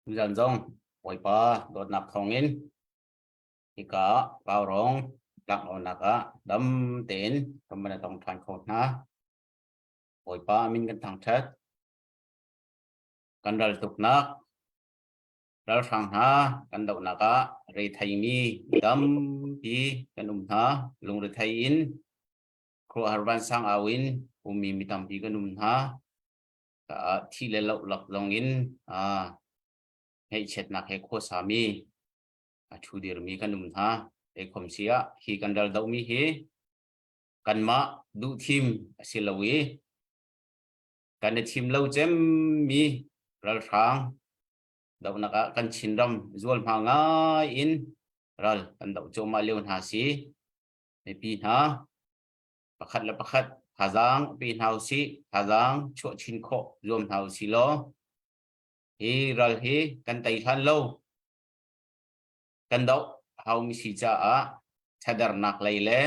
Tuzan zong Bawipa dawtnak thawngin hika Vaurawng tlangaunak ah dam tein kan van i tong ṭhan kho hna. Bawipa min kan thangṭhat. Kan ral tuknak, ralhrang hna kan dohnak ah retheimi tampi kan um hna. Lungrethei in khuaruahhar vansang au in ummi mi tampi kan um hna. Thi le loh lak zong in ngaihchiatnak he khuasami a ṭhu dirmi kan um hna. Eikhom si ah hi kan ral dohmi hi kanmah duhthim a si lo i kan i thim lo cemmi ralhrang dohnak ah kan Chinram zualhma ngai in ral kan doh cuahmah lio hna si. Mipi hna pakhat le pakhat thazaang pe hna usih, thazaang chuah chin khawh zuam hna usih law hi ral hi kan tei hlan lo kan doh haumi si caah thadernak lei le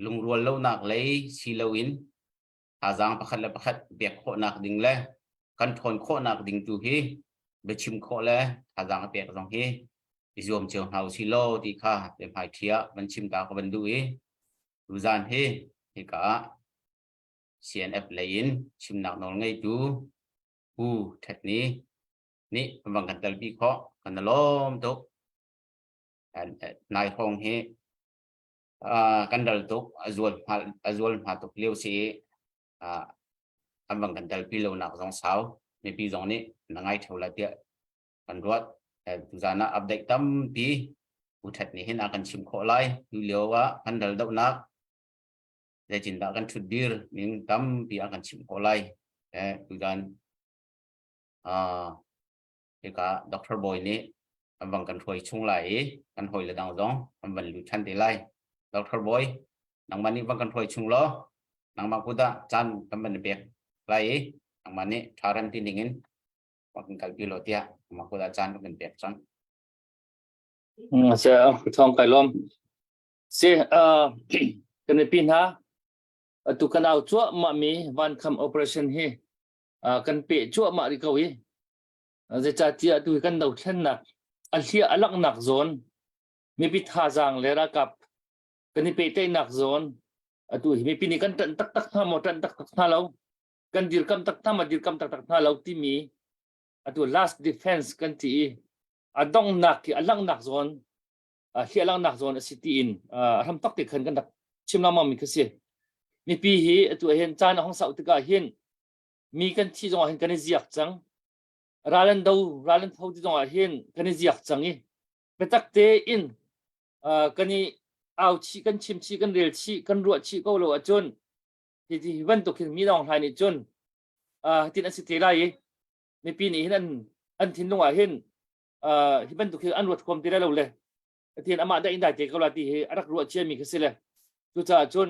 lungrual lonak lei si loin thazaang pakhat le pakhat pek khawhnak ding le kan ṭhawn khawhnak ding tu hi biachim khawh le thazaang a pek zong hi i zuam cio hna usih law ti kha biahmaiṭhi ah van chim ta ka van duh i Tuzaan hi hika ah CNF lei in chimnak nawl ngeitu Pu Htet Ni nih an van kan telpi khawh. Kan i lawm tuk. Nai hrawng hi kan ral tuk, a zual hma tuk lio si i an van kan telpi lonak zong sau. Mipi zong nih na ngai ṭheo lai tiah kan ruat. Tuzaan ah update tampi Pu Htet nih hin a kan chimh khawh lai. Tu lio ah kan ral dohnak zeitindah kan ṭhutdir ning tampi a kan chimh khawh lai. Tuzaan hika Dr. Bawi nih an vang kan hruai chung lai i kan hawi le dang zong an van lut ṭhan te lai. Dr. Bawi, nangmah nih vang kan hruai chung law nangmah kut ah caan kan van pek lai i nangmah nih ṭha rem ti ning in vang kan kalpi law tiah nangmah kut ah caan kan van pek cang. Se thong kai lom. Se kan mipi hna atu kan au cuahmah mi vankham operation hi kan pe cuahmah rih ko i zeicahtiah atu hi kan dothlennak a hliah a langhnak zawn mipi thazaang le ralkap kan i pehtlaihnak zawn atu hi mipi nih kan ṭanh taktak hna maw ṭanh taktak hna lo kan dirkam tak hna maw dirkam taktak hna lo timi atu last defense kan ti i a donghnak hi a langhnak zawn hliah langhnak zawn a si tiin a hram tak te khan kan rak chim lengmang mi kha si mipi hi atu hin caan a hong sau tikah hin mi kan thi zongah hin kan i ziak cang ral an do ral an tho ti zongah hin kan i ziak cang i biatak tein kan i au chih kan chim chih kan rel chih kan ruah chih ko lo ahcun hi hi bantuk hin mi dong hlai nih cun tin an si te lai i mipi nih hin an an thinlung ah hin hi bantuk hi an ruat huam ti lai lo le tin amah dah in dai te ko la ti hi a rak ruah cia mi kha si le cucaah cun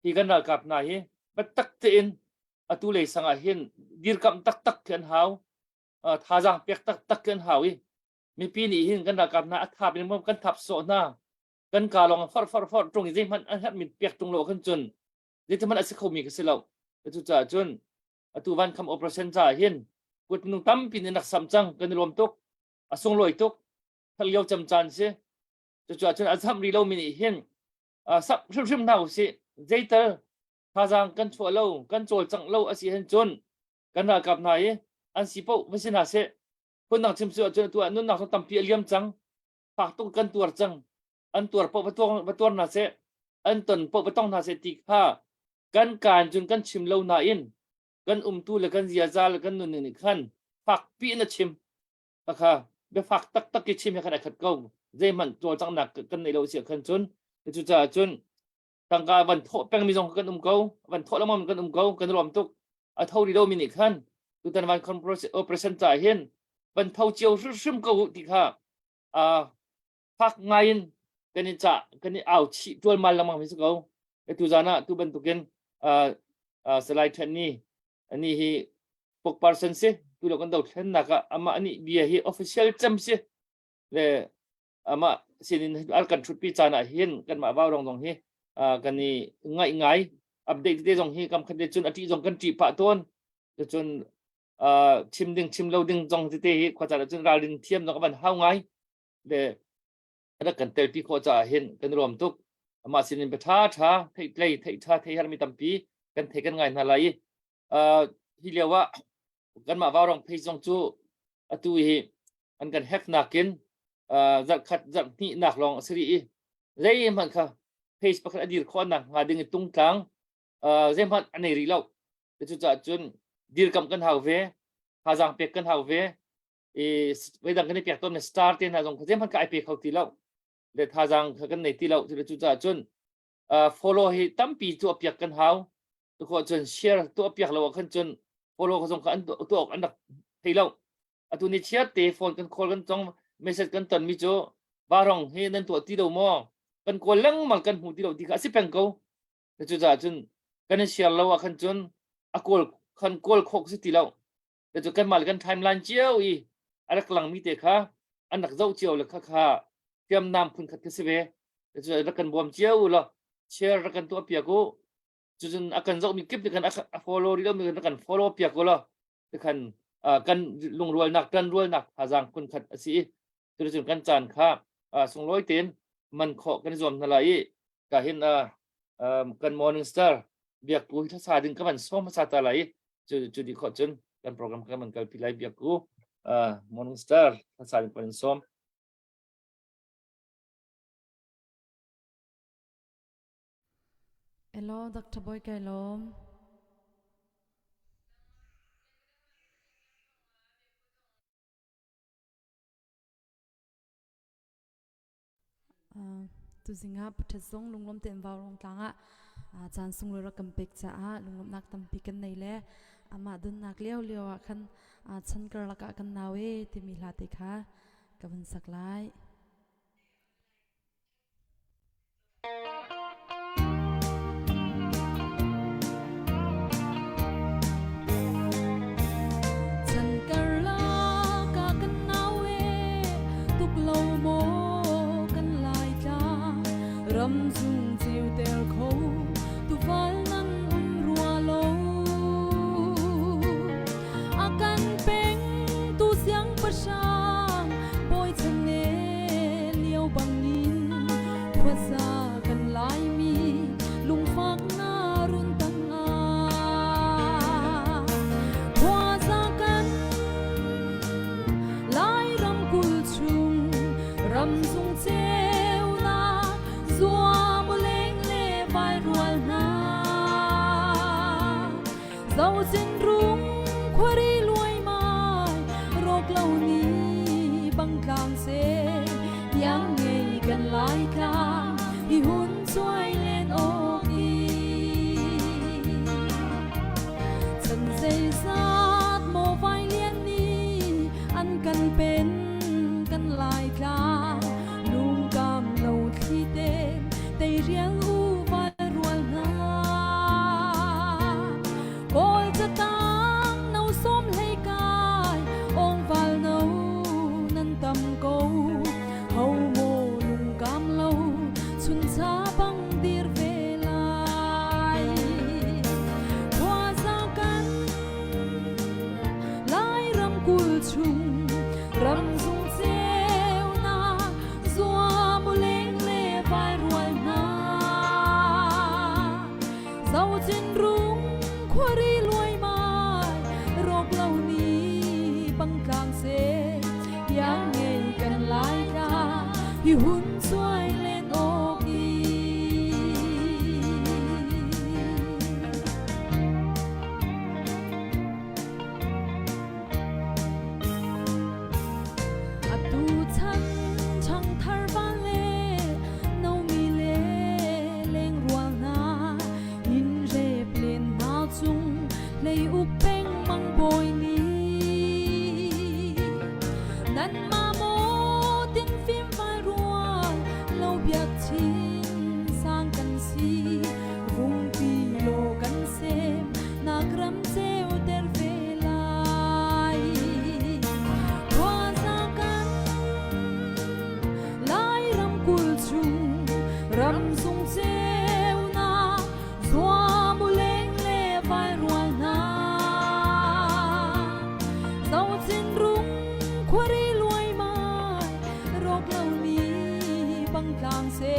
hi kan ralkap hna hi biatak tein atu lei sang ah hin dirkamh taktak khi an hau thazaang pek taktak khi an hau i mipi nih hin kan ralkap hna a thap in kan thap sawh hna kan ka lawng far far far tung i zeihmanh an herh mi pek tung lo khan cun zeithmanh a si kho mi kha si lo cucaah cun atu van kham operation caah hin kut minung tampi nih rak sam cang kan i lawm tuk a sunglawi tuk thal lio cam caan si cucaah cun a zam rih lomi nih hin sap hrimhrim hna usih zeital thazaang kan chuah lo kan cawlcangh lo a si hin cun kan ralkap hna hi an si paoh va si hna seh phundang chim su ahcun atu ah nunnak zong tampi a liam cang fak tuk kan tuar cang an tuar paoh va tuar hna seh an ton paoh va tong hna seh ti kha kan kaan cun kan chim lo nain kan umtu le kan ziaza le kan nunning nih khan fakpi in a chim kha biafak taktak i chim he khan ai khat ko zeihmanh cawlcanghnak kan neih lo si khan cun cucaah cun tangka van thawh pengmi zong kan um ko van thawh lengmang kan um ko kan ruam tuk a tho rih lomi nih khan tutan van operation ca hin van tho cio hrimhrim ko ti kha fak ngai in kan i cah kan i au chih ṭualmal lengmang mi si ko tu zan ah tu bantukin Salai Ṭhen ni ani hi spokesperson si tu lo kan dothlennak ah amah ani bia hi official cem si le amah sinin al kan ṭhutpi caan ah hin kanmah vau rong zong hi kan i ngaih ngai update te zong hi kam khat te cun a ṭih zong kan ṭih pah tawn cun. Chim ding chim lo ding zong tete hi khua caan ahcun ralrin thiam zong a van hau ngai le rak kan telpi khawh caah hin kan ruam tuk. Amah sinin bia ṭha ṭha theih tlei theih ṭha thei hermi tampi kan thei kan ngai hna lai i hi lio ah kanmah Vaurawng phei zong cu atu hi an kan hack nakin zarh khat zarh hnih nak lawng a si rih i zeihmanh kha page pakhat a dir khawh nak hnga ding i tungtlang zeihmanh a nei rih lo. Cucaah cun dirkamh kan hau ve, thazaang pek kan hau ve. I voidang kan i pek tawn star te hna zong kha zeihmanh ka ai pe kho ti lo le thazaang kha kan nei ti lo. Cucaah cun follow hi tampi tuah piak kan hau. Tukhawh cun share tuah piak lo ah khan cun follow kha zong kha an tuah awk an rak thei lo. Atu ni chiat te phone kan call kan tong message kan ton mi cu varong hi nan tuah ti lo maw, kan kawl lengmang kan hmu ti lo ti kha a si peng ko. Cucaah cun kan i share lo ah khan cun a kawl khan kawl khawk si ti lo. Cu kanmah le kan timeline cio i a rak langmi te kha an rak zoh cio le kha kha hriamnam phun khat kha si ve. Cu rak kan bawm cio u law share rak kan tuah piak u. Cucun a kan zohmi kip nih khan a follow rih lomi khan kan follow piak u law khan kan lungrualnak kan rualnak thazaang phun khat a si i cuticun kan caan kha sunglawi tein man khawh kan i zuam hna lai i ka hin kan morning star biakku hi thlasa ding ka van sawm hmasa ta lai i cu cu di khawh cun kan program kan van kalpi lai. Biakku, morning star thlasa ding kan sawm. Hello, Dr. Boy kai lawm. Tuzing ah Pathet zong lunglawm tein Vaurawng tlang ah caan sunglawi rak kan pek caah lunglawmhnak tampi kan nei le amah donnak lio lio ah khan chan karlak ah kan nau e timi hla te kha ka vun sak lai. Chan karlak ah kan nau e tuk lo maw kan lai tlang ram chung ceuter kho tuval nan um rua lo a kan peng tu siangpahrang bawi chan ne lio bangin khuaza kan Laimi lungfak na run tangah khuaza kan Lairam kul chung ramzung ceunak zuam leng le vai rual hna Zocin rung khuari luaimai rawk lo ni bang tlang se tiang ngei kan lai tlang hi hun chuai len awk i chan zeizat maw vai lian ni an kan pen kan lai tlang lungkam lo thli te teirial u vai rual hna kawl catang no som hlei kai ong val no nan tam ko ho maw lungkam lo chuncha bang dir ve lai khua kan Lairam kul chung ramzung ceunak zuam leng le vai rual hna Zocin rung khuari luaimai rawk lo ni bangtlang se tiang ngei kan lai ta hi hun chuai len awk i. Atu chan ṭhangthar van le nomi le lengrual hna inn rep len hna cung hlei uk peng mang bawi nih nanmah maw tinfim vai rual lo biak chin sang kan si vungpi law kan sem nak ram ceuter ve lai. Khuaza kan Lairam kul chung ramzung ceunak zuam u leng le vai rual hna. bang tlang se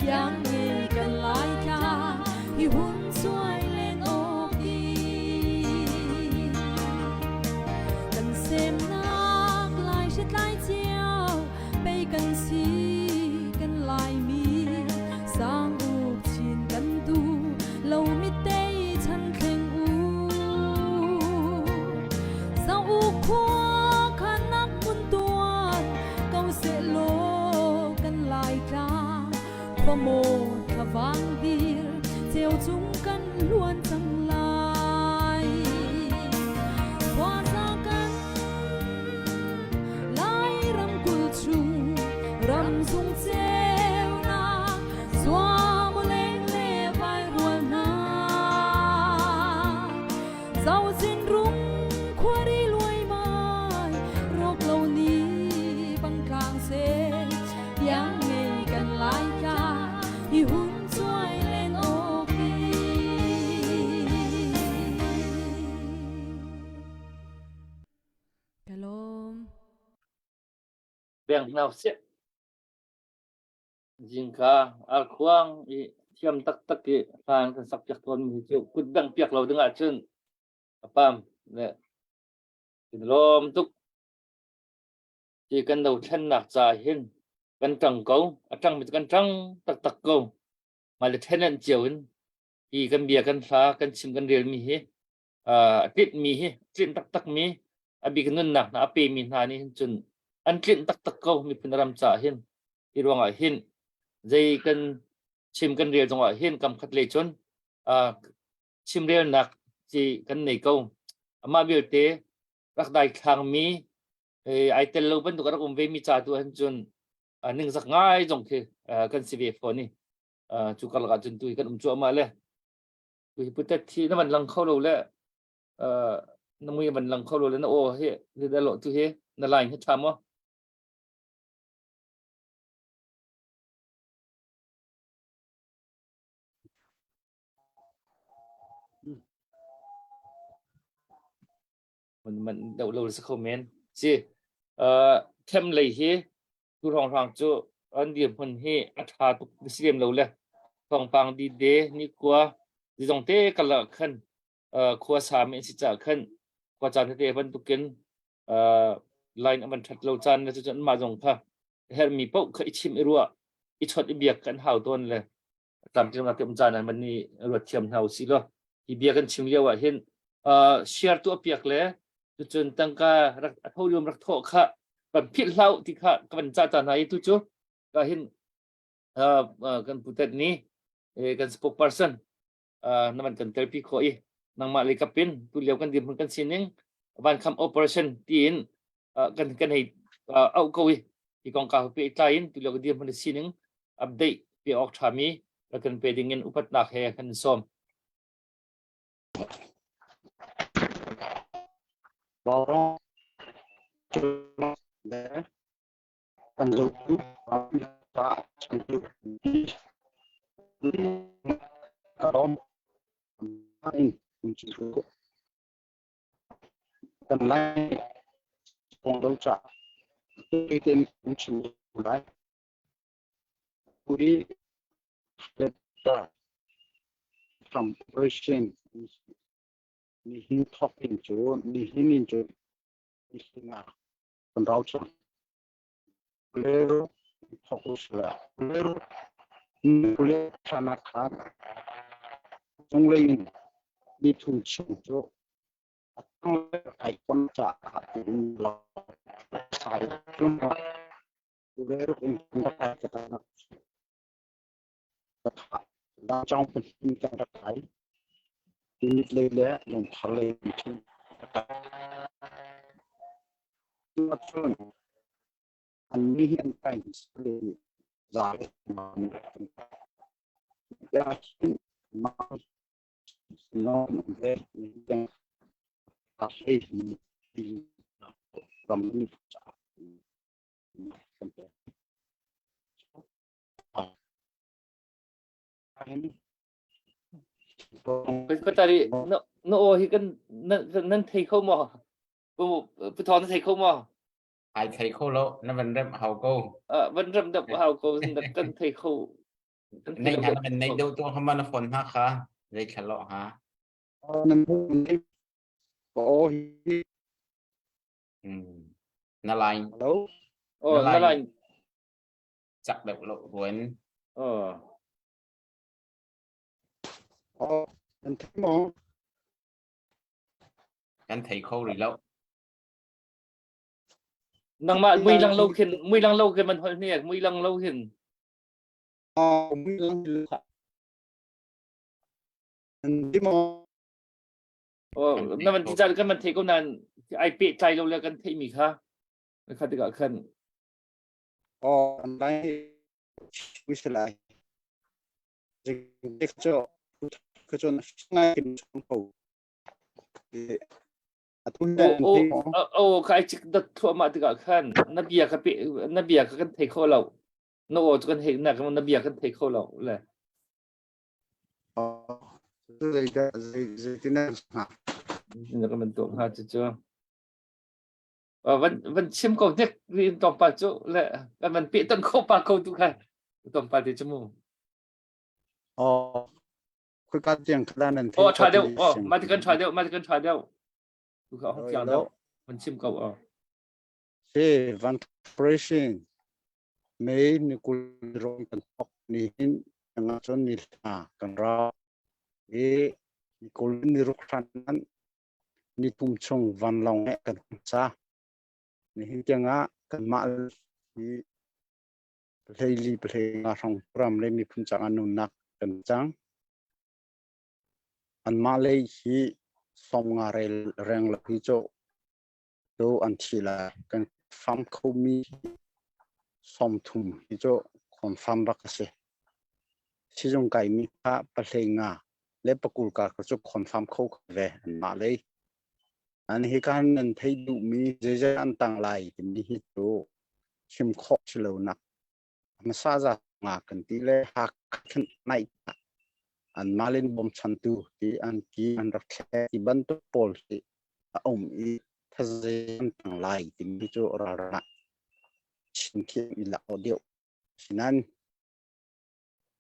yang nge kan lai tlang hi hun suai len ok ti kan semnak lai hri tlai cio pei kan si kan lai mi sang uk chin kan tu lo mi te chan thleng u sang u khua khan nak mun tuan ko se lo kan lai tlang khua maw thlavang dir cheu chung kan luan cang lai khua za kan lai ram kul chung ram sung ceunak zuam leng le vai rual hna Zau zin rung khuari luai mai rawk lo ni bang tlang se tiang ngei kan lai tla hi hun chuai len opi. Kalom. Beng hna seh. Zingka arkhuang i thiam taktak i hlan kan sak piak tawn mi cu kut bengh piak lo ding ahcun a pam le kan lawm tuk. Hi kan dothlennak ca hin kan ṭang ko, a ṭang mi cu kan ṭang taktak ko. Mah le ṭhen cio in hi kan bia kan hla kan chim kan rel mi hi a tlinh mi hi tlinh taktak mi a bik nunnak hna a pe mi hna nih hin cun an tlinh taktak ko miphun ram caah hin hi ruangah hin zei kan chim kan rel zongah hin kam khat lei cun chimrelnak ci kan nei ko amah vialte rak dai thlang mi ai tel lo bantuk rak um ve mi ca tu han cun ningzak ngai zong khi kan si ve fawn i cu karlak ah cun tu hi kan um cuahmah le Tu hi putet thi na van lang kho lo le na mui van lang kho lo le na aw hi ni da lo tu hi na line hi tha maw? Man man deuh lo si kho men. Si them lei hi Tu hrawnghrang cu an dirhmun hi a ṭha tuk si lem lo le thawngpang dide nikhua zizong te kal ah khan khua sami an si caah khan khua caan tete bantukin line a van ṭhat lo caan le cucu anmah zong kha herhmi paoh kha i chimh i ruah i chawt i biak kan hau tawn le tlamtling nak um caan an van i ruat thiam hna usih law hi bia kan chim lio ah hin share tuah piak le cucun tangka rak a tho lium rak thawh kha kan philh hlau ti kha ka van ca ta hna i tu cu ka hin kan putet ni kan spokesperson na van kan telpi khawh i nangmah lei kapin tu lio kan dirhmun kan sining van kham operation tiin kan kan hei auh ko i hi kong ka pe tlai in tu lio kan dirhmun sining update pe awk ṭhami rak kan pe ding in upatnak he kan sawm. Kan zohtu kan lai kong lo ca tein chim lai puri from operation nihin thok in cu nihin in cu nihin ah kan rau cang Lero thok usila lero le thana kha cunglei in ni thum chung cu ai kon cha tin lo sai tum lero in ka ka ta ka tha da chong pin kan rak kai tinit lei le lung thar lei thin cun an ni hi an kai le za le ya hin ma no le yang a hei hi ram ni cha Patari na na aw hi kan nan thei kho maw? Pu Thawng na thei kho maw? Ai thei kho lo na van rem hau ko. Van rem dap hau ko na kan thei kho. Nei hna na van nei deuh tu hama na phone hna kha zei thla lo ha. Nan Oh hi. Na line. Hello. Oh na line. Chak deuh lo ruan. Oh. Oh, nan thei maw? Kan thei kho rih lo. Nangmah mui lang lo khin mui lang lo khin man holh hniak mui lang lo hin. Oh, mui lang lo. Nan thei maw? Oh, na man ti kan man thei ko nan ai pe tlai lo le kan thei mi kha. Kha tikah khan. Oh, lai wisala. O kai chik dat thluahmah tikah khan na bia ka pe na bia ka kan thei kho lo na aw cu kan hei na na bia kan thei kho lo le na kan tuah hnga cu cu van van chim ko nek rin tlawmpal cu le kan van pe ton kho pa ko tu kha tlawmpal te cu mu Oh, khoi tiang kha nan Oh, ṭha deuh. Oh, mah ti kan ṭha deuh, mah ti kan ṭha deuh. Tu kha hong fiang deuh. Van chim ko. Oh. Si, van operation May ni kul rong kan thok ni hin nga chon ni hla kan ra i ni kul ni ruk hran ni tum chung van long he kan cha ni hin tiangah kan mah hi pahleili pahlei nga hrawng ram le miphun cang an nunnak kan cang. Anmah lei hi sawm nga rel reng lo hi cu cu an thi lai. Kan fam khomi 30 hi cu confirm rak a si. Sizung kaimi kha pahlei nga le pakul ka cu confirm kho ve anmah lei. An hi kan nan thei duhmi zeizei an tang lai timi hi cu chim khawh si lo nak hmasa za nga kan ti le Hakha nai an malin bawmchantu ti an ki an rak thle ti bantuk pawl hi a um i thaze an tang lai timi cu ralra chin khi i lak deuh sinan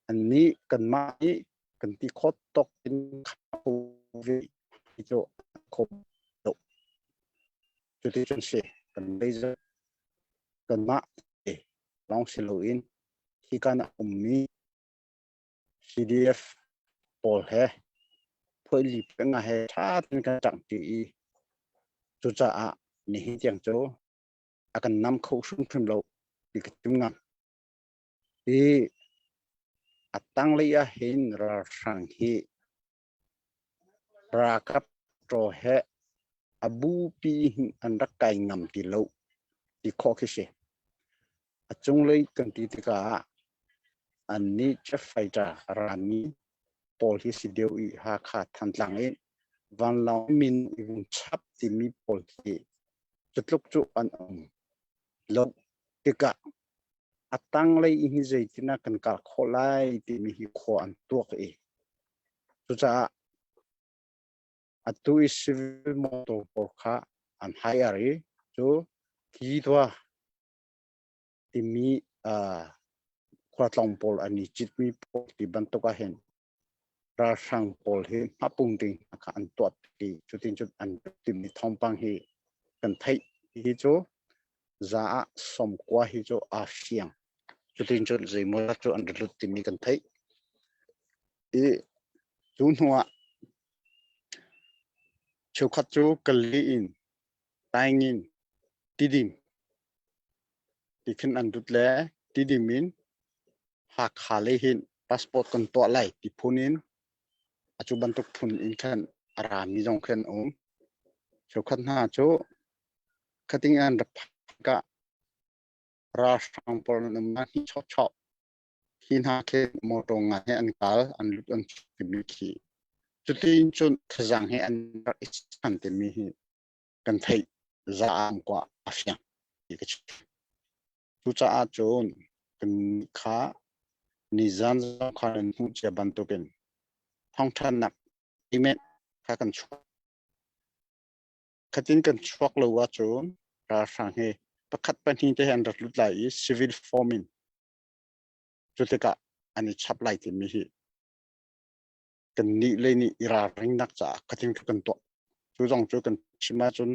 an nih kanmah nih kan ti khawt tawk in kho ve ti cu kho lo. Cuticun si kan lei kanmah te lawng si loin hi kan a ummi CDF pawl he phuaili peng ah he ṭha tein kan ṭangṭi i cucaah nihin tiang cu a kan nam kho hrimhrim lo ti ka chim ngam. Hi a tanglei ah hin ralhrang hi ralkap ṭaw he a bupi hin an rak kai ngam ti lo ti khawh khi si. A cunglei kan ti tikah annih jet fighter a rami pawl hi si deuh i Hakha Thantlang in vanlawng min i vung chap timi pawl hi cutluk cu an um lo tikah a tanglei hi zeitinah kan kal khawh lai timi hi khua an tuak i cucaah atu i civil motor pawl kha an hire i cu Kyitwa timi khualtlawng pawl an i citmi pawl ti bantuk ah hin ralhrang pawl hi hmapung ding kha an tuah ti cutin cun an timi thawngpang hi kan theih hi cu za ah 90 hi cu aa fiang cutin cun zeimaw cu an lut timi kan theih i cu hnu ah cheukhat cu Kali in Taingin Tidim tikhin an lut le Tidim in Hakha lei hin passport kan tuah lai ti phun in atu bantuk phun in khan a rami zong khi an um. Cheukhat hna cu khating an rak phak ah ralhrang pawl an um hi chok chok hi hna khi motor ngai he an kal an lut an timi khi cutin cun thazang he an rak i chan timi hi kan theih za am kwa a fiang ti ka chim. Cucaah cun kannih kha nizan zong kha nan hmuh cia bantukin thawngṭhannak payment kha kan chuak. Khatin kan chuak lo ahcun ralhrang hi Pakhat pahnih te he an rak lut lai i civil form in cu tikah an i chap lai timi hi kan nih lei nih i ralringnak caah khatin kan tuah. Cu zong cu kan chim ahcun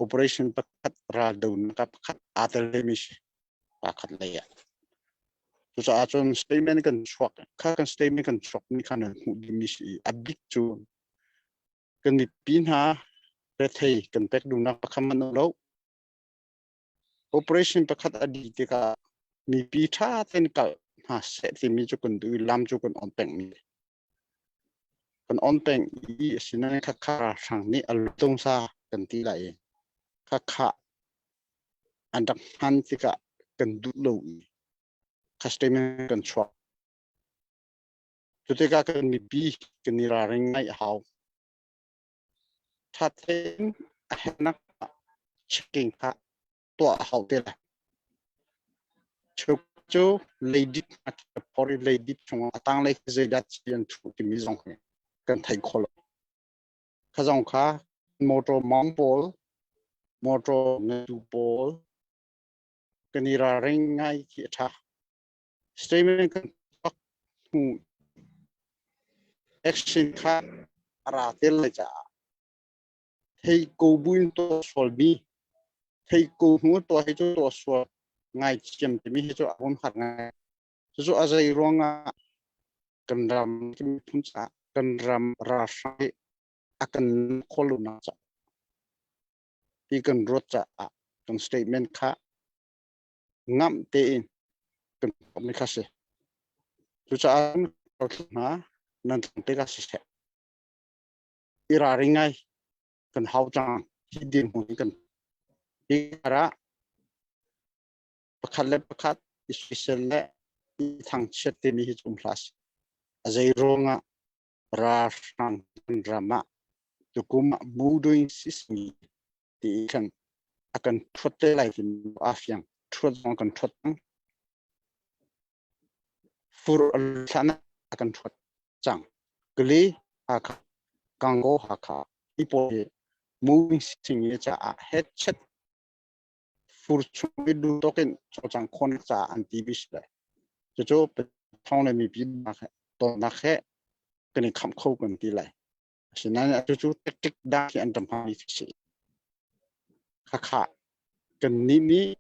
operation pakhat raldonak ah pakhat aa tel mi si pakhat lei ah. Cucaah cun statement kan chuak kha kan statement kan chuak mi kha nan hmuh dingmi si i a bik cu kan mipi hna rethei kan pek duhnak pakhat man lo. Operation pakhat a dih tikah mipi ṭha tein kal hna seh timi cu kan duh i lam cu kan on pengmi. Kan on peng i asinain khakha ralhrang nih a lungsa kan ti lai i khakha an rak hman tikah kan duh lo i customer kan chuak. Cu tikah kan mipi kan i ralring ngai a hau. Ṭha tein a herhnak checking kha tuah a hau te lai. Cu leidip phor i leidip chungah a tanglei khi zeidah ci an thuh timi zong hi kan thei kho lo. Kha zong kha motor mong pawl, motor ngeitu pawl kan i ralring ngai khi a ṭha. Statement kan tuak hnu action kha a ra te lai caah thei ko buin tuah sualmi thei ko hnu tuah hi cu tuah sual ngai thiam timi hi cu a hun har ngai. Cucu a zei ruangah kan ram miphun caah kan ram ralhrang hi a kan khawlunak caah ti kan ruat caah kan statement kha ngamh tein kan tuahmi kha si. Cucaah hna nan tlung tikah siseh i ralring ngai kan hau cang hi dirhmun kan hi karah pakhat le pakhat i soisel le i thangchiat timi hi cu um hlah seh. A zei ruangah ralhrang kan ram ah tukum ah muduing sismi ti khan a kan thuat te lai ti a fiang thuat zong kan thuat cang fur thlan a kan thuat cang kali Hakha Gangaw Hakha hi pawl hi moving sing i caah headset fur chung i du tokin cawlcang khon caah an ti bi si lai cucu thong le mipi tonnak he kan i khamh kho kan ti lai Asinain atu cu tactic dang khi an ram hmangmi khi si. Khakha kannih nih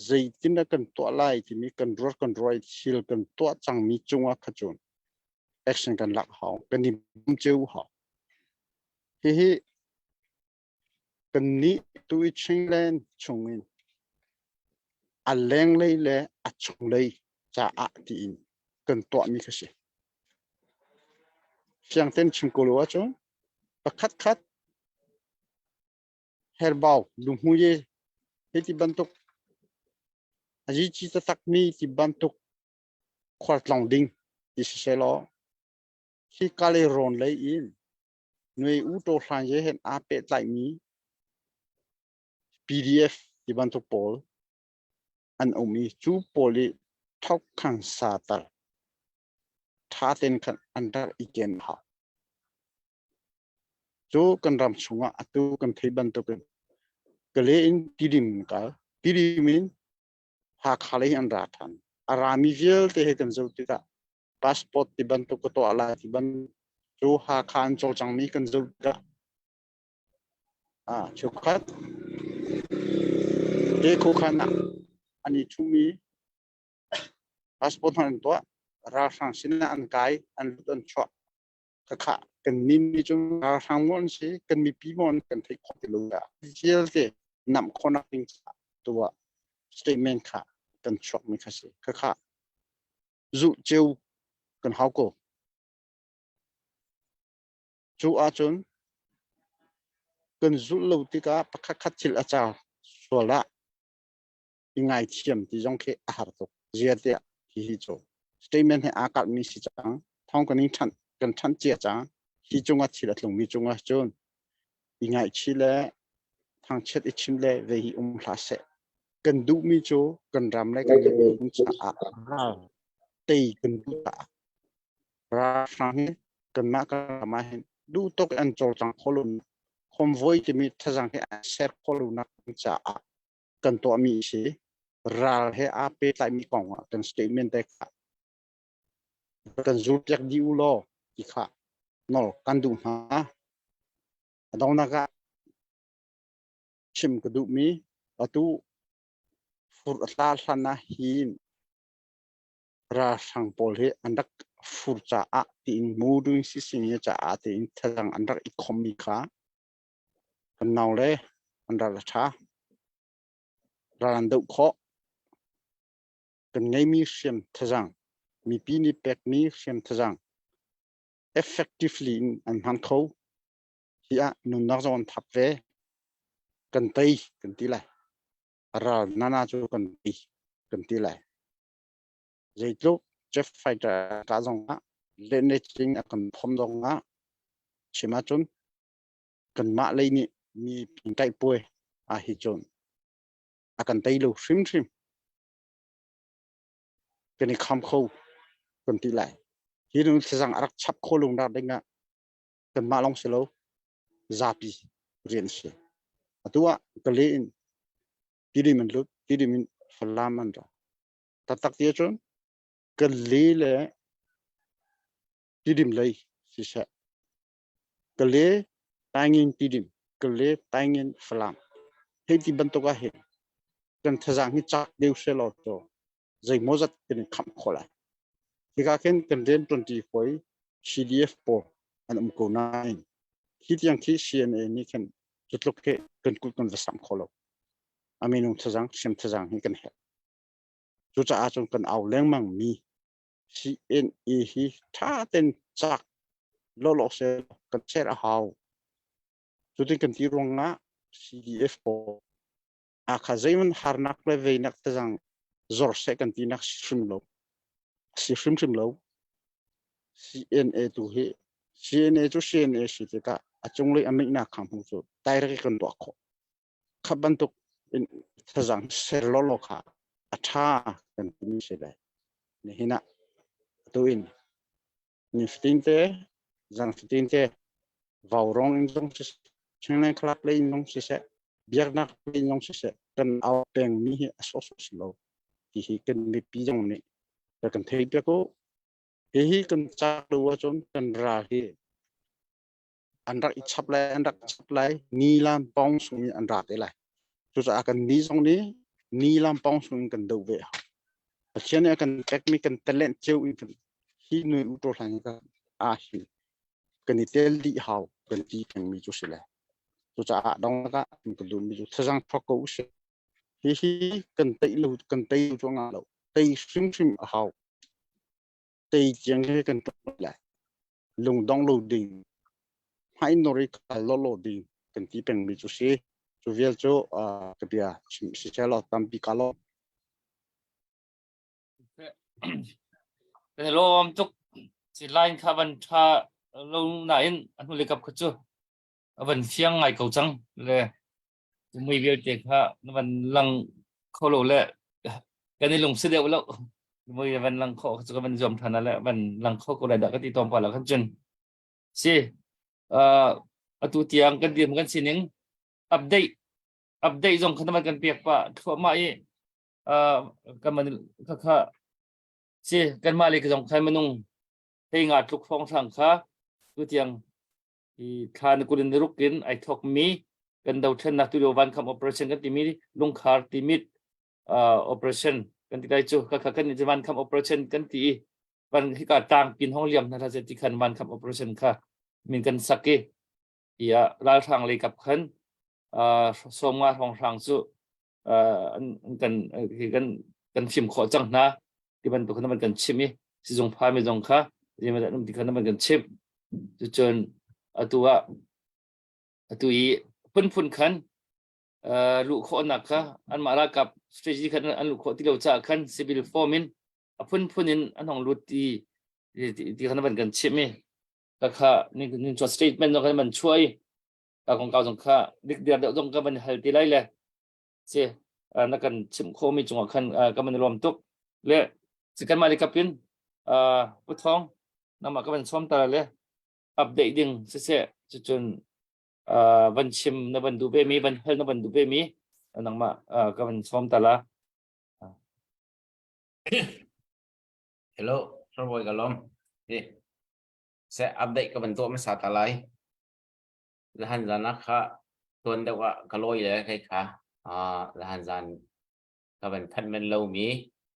zeitindah kan tuah lai timi kan ruat kan ruai thil kan tuah cangmi cungah kha cun action kan lak hau kan i bawm cio hau. Hihi kannih tu i Chinland chungin a lenglei le a chunglei caah tiin kan tuahmi kha si. Fiang tein chim ko lo ahcun pakhat khat herbau lunghmui hi ti bantuk a zici taktakmi ti bantuk khualtlawng ding ti si sehlaw hi kale rawn lei in Nui U Taw Hlan he hin aa pehtlaihmi PDF ti bantuk pawl an um i cu pawl i thokhan sa tal ṭha tein khan an rak i ken hau. Cu kan ram chungah atu kan theih bantukin Kale in Tidim kal, Tidim in Hakha lei an ra ṭhan. A rami vialte he kan zoh tikah passport ti bantuk ka tuah lai ti ban cu Hakha an cawlcangmi kan zoh tikah ah cheukhat te khukhan ah an i thumi passport an tuah ralhrang sinah an kai an lut an chuah khakha kan nin ni cu ralhrang maw an si kan mipi maw an kan theih khawh ti lo dah vialte namh khawhnak ding tuah statement kha kan chuakmi kha si khakha zulh cio kan hau ko. Cu ahcun kan zulh lo tikah pakhat khat thil a car sual ah i ngaithiam ti zong khi a har tuk. Zia tiah hihi cu statement he aa kalhmi si cang. Thawng kan in ṭhanh kan ṭhanh cia cang. Hi cungah thil a tlungmi cungah cun i ngaihchih le thangchiat i chim le ve hi um hlah seh. Kan duhmi cu kan ram le kan miphun caah ral tei kan duh caah ralhrang hi kanmah kan ram ah hin duh tuk an cawlcang kho lo. Convoy timi thazang hi an ser khawh lonak caah kan tuahmi a si. Ral he aa pehtlaimi kong ah kan statement te kha kan zulpiak dih u law ti kha nawl kan duh hna. A donghnak ah chim ka duhmi atu fur a tla hlan ah hin ralhrang pawl hi an rak fur caah tiin mudun sisinge caah tiin thazang an rak i khommi kha kan nau le an ral a ṭha. Ral an doh khawh. Kan ngeimi hriam thazang, mipi nih pekmi hriam thazang effectively in an hman kho. Hi ah nunnak zong an thap ve. Kan tei kan ti lai. Ral nana cu kan tei kan ti lai. Zeitluk jet fighter ka zong ah lenecing a kan phom zong ah chim ahcun kanmah lei nih mi pingtaih puai a hi cun a kan tei lo hrimhrim. Kan i kham kho kan ti lai. Hi nu thlazang a rak chap kho lung rak ding ah kanmah lawng si lo zapi rian si. Atu ah Kale in Tidim an lut, Tidim in Falam an ra. Taktak ti ahcun Kale le Tidim lei siseh Kale Taingin Tidim, Kale Taingin Falam. Hei ti bantuk ah hin kan thazaang hi cak deuh selaw cu zeimawzat kan i khamh khawh lai. Hika khin kan rian ṭuanṭi hawi CDF pawl an um ko nain hi tiang khi CNA nih khin cutluk hi kan kut kan va samh kho lo. A minung thazaang, hriam thazaang hi kan herh. Cucaah cun kan au lengmang mi CNA hi ṭha tein cak lawlaw seh kan ser a hau. Cutin kan ti ruangah CDF pawl akha zeihmanh harnak le veinak tazang zor seh kan tinak si hrim lo. Si hrimhrim lo. CNA tu hi CNA cu CNA si tikah a cunglei a meihnak khang hmu cu direct kan tuah khawh. Kha bantuk in thazang ser lawlaw kha a ṭha kan timi si le nihin ah atu in nifatin te zan fatin te vaurong in zong siseh Chinland Club lei in zong siseh biaknak lei in zong siseh kan au pengmi hi a sawhsawh si lo ti hi kan mipi zong nih kan thei piak u. Hihi kan cak lo ahcun kan ral hi an rak i chap lai an rak chap lai ni lam pong sung in an ra te lai cucaah kan ni zong nih ni lam pong sung in kan do ve hau Pathian nih a kan pekmi kan talent cio in kan hi nui u to hlan ka a hi kan i tel dih hau kan ti pengmi cu si le cucaah dong ah kan duhmi cu thazang thawk ko usih hihi kan tei lo kan tei cu nga lo tei hrimhrim a hau tei tiang hi kan tuk lai lungdong lo ding hmai nor i kal lawlaw ding kan ti pengmi cu si cu vial cu ka bia chim si seh law tampi ka lawm Kan i lawm tuk si line kha van tha lo nain a hnulei kap kha cu a van fiang ngai ko cang le mui vialte kha na van lang kho lo le kan i lung si deuh lo mui van lang kho cu ka van zuam than le van lang kho ko lai dah ka ti tom pa la khan cun si atu tiang kan dir kan sining update update zong khan man kan pek pa thluahmah i kan man kha kha si kan mah le zong khan manung hei nga tluk phong thang kha tu tiang hi thla ni 26 in ai thawkmi kan dothlennak tulio vankham operation kan timi lungkhar timit operation kan ti lai cu ka kha kan ni vankham operation kan ti i van hika tang pin hong liam hna se ti khan vankham operation kha min kan sak i ia ralhrang lei kap khan sawmnga hrawnghrang cu an kan kan kan fim khawh cang hna ti bantuk khan kan chim i sizung pha mi zong kha zeimaw um ti khan kan chim cucun atu ah atu i phunphun khan luh khawhnak kha anmah ralkap strategy khan an luh khawh ti lo caah khan civil form in a phunphun in an hong lut ti ti khan van kan chim i ka kha nin chuah statement zong khan man chuai ka kongkau zong kha dik dir deuh zong ka van hal ti lai le si na kan chimh khawhmi cungah khan ka man lawm tuk le si kan mah le kapin pu thong nangmah ka van sawm ta le update ding siseh cucun. Van chim na van duh ve mi, van hal na van duh ve mi, nangmah ka van sawm ta la. Hello, Sir ka lawm. Eh, se update ka van tuah hmasa ta lai. Zahan zan ah kha tuan deuh ah ka lawi le kai kha. Ah, zahan zan ka van thanh men lo mi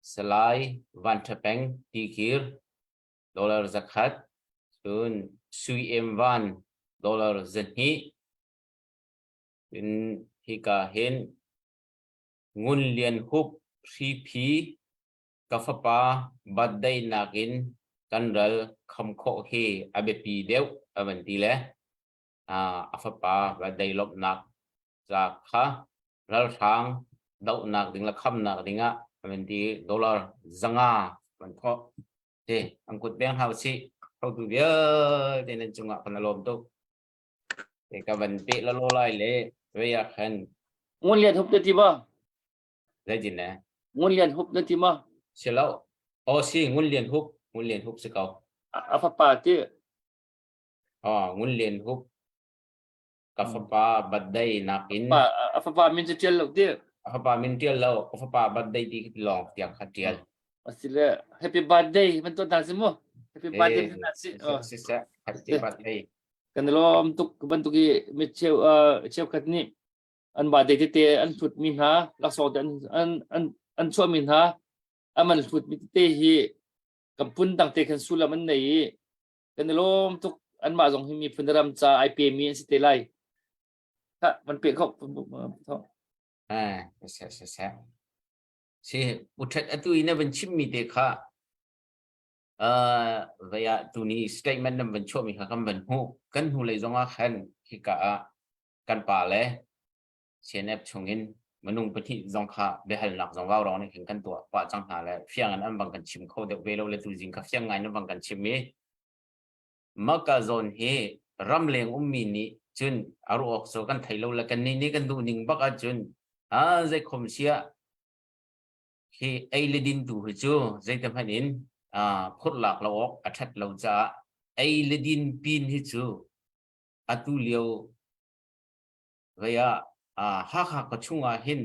Salai Van Tha Peng Tikir dollar 100 cun Sui Em Van dollar 200 cun hika hin Ngun Lian Hup Hriphi ka fapa birthday nakin kan ral kham khawh hi a biapi deuh a van ti le a fapa birthday lawmhnak ca kha ralhrang dohnak ding le khamnak ding ah a van ti dollar 500 van thawh te an kut beng hau si hotu vialte nan cungah kan lawm tuk te ka van pe la lo lai le vei ah khan Ngun Lian Hup na ti ma? Zeitin ne? Ngun Lian Hup na ti ma? Si lo. Oh si Ngun Lian Hup, Ngun Lian Hup si ko. A fapa ti. Oh Ngun Lian Hup ka fapa birthday nakin pa a fapa min cu tial lo ti. A fapa min tial lo, ka fapa birthday ti lawng tiang kha tial. Asile happy birthday man to ta si mu. Happy birthday na si. Si si happy birthday. Kan lawm tuk bantuk i mi cheu cheukhat nih an birthday tete an hlut mi hna laksawng te an an an an chuah mi hna an hlut mi tete hi kan phun dang te khan sullam an nei i kan i lawm tuk anmah zong hi miphun ram ca ai pe mi an si te lai ha van pe kho eh se se se si uthet atu ina van chim mi te kha vaya tuni statement nam van chuah mi kha kan van hmu kan hnu lei zong ah khan hika ah kan pa le CNF chungin minung pahnih zong kha biahalnak zong vau rong nih khin kan tuah pah cang hna le fiang in an bang kan chim kho deuh ve lo le tuzing kha fiang ngai in bang kan chim i maka zawn hi ramleng ummi nih cun a ruah awk cu kan thei lo le kan nih nih kan duh ning bak ahcun a zei khom sia hi ei le din tu hi cu zeite hmanh in phurh lak lo awk a ṭhat lo caah ei le din pin hi cu atu lio vei ah Hakha khua chungah hin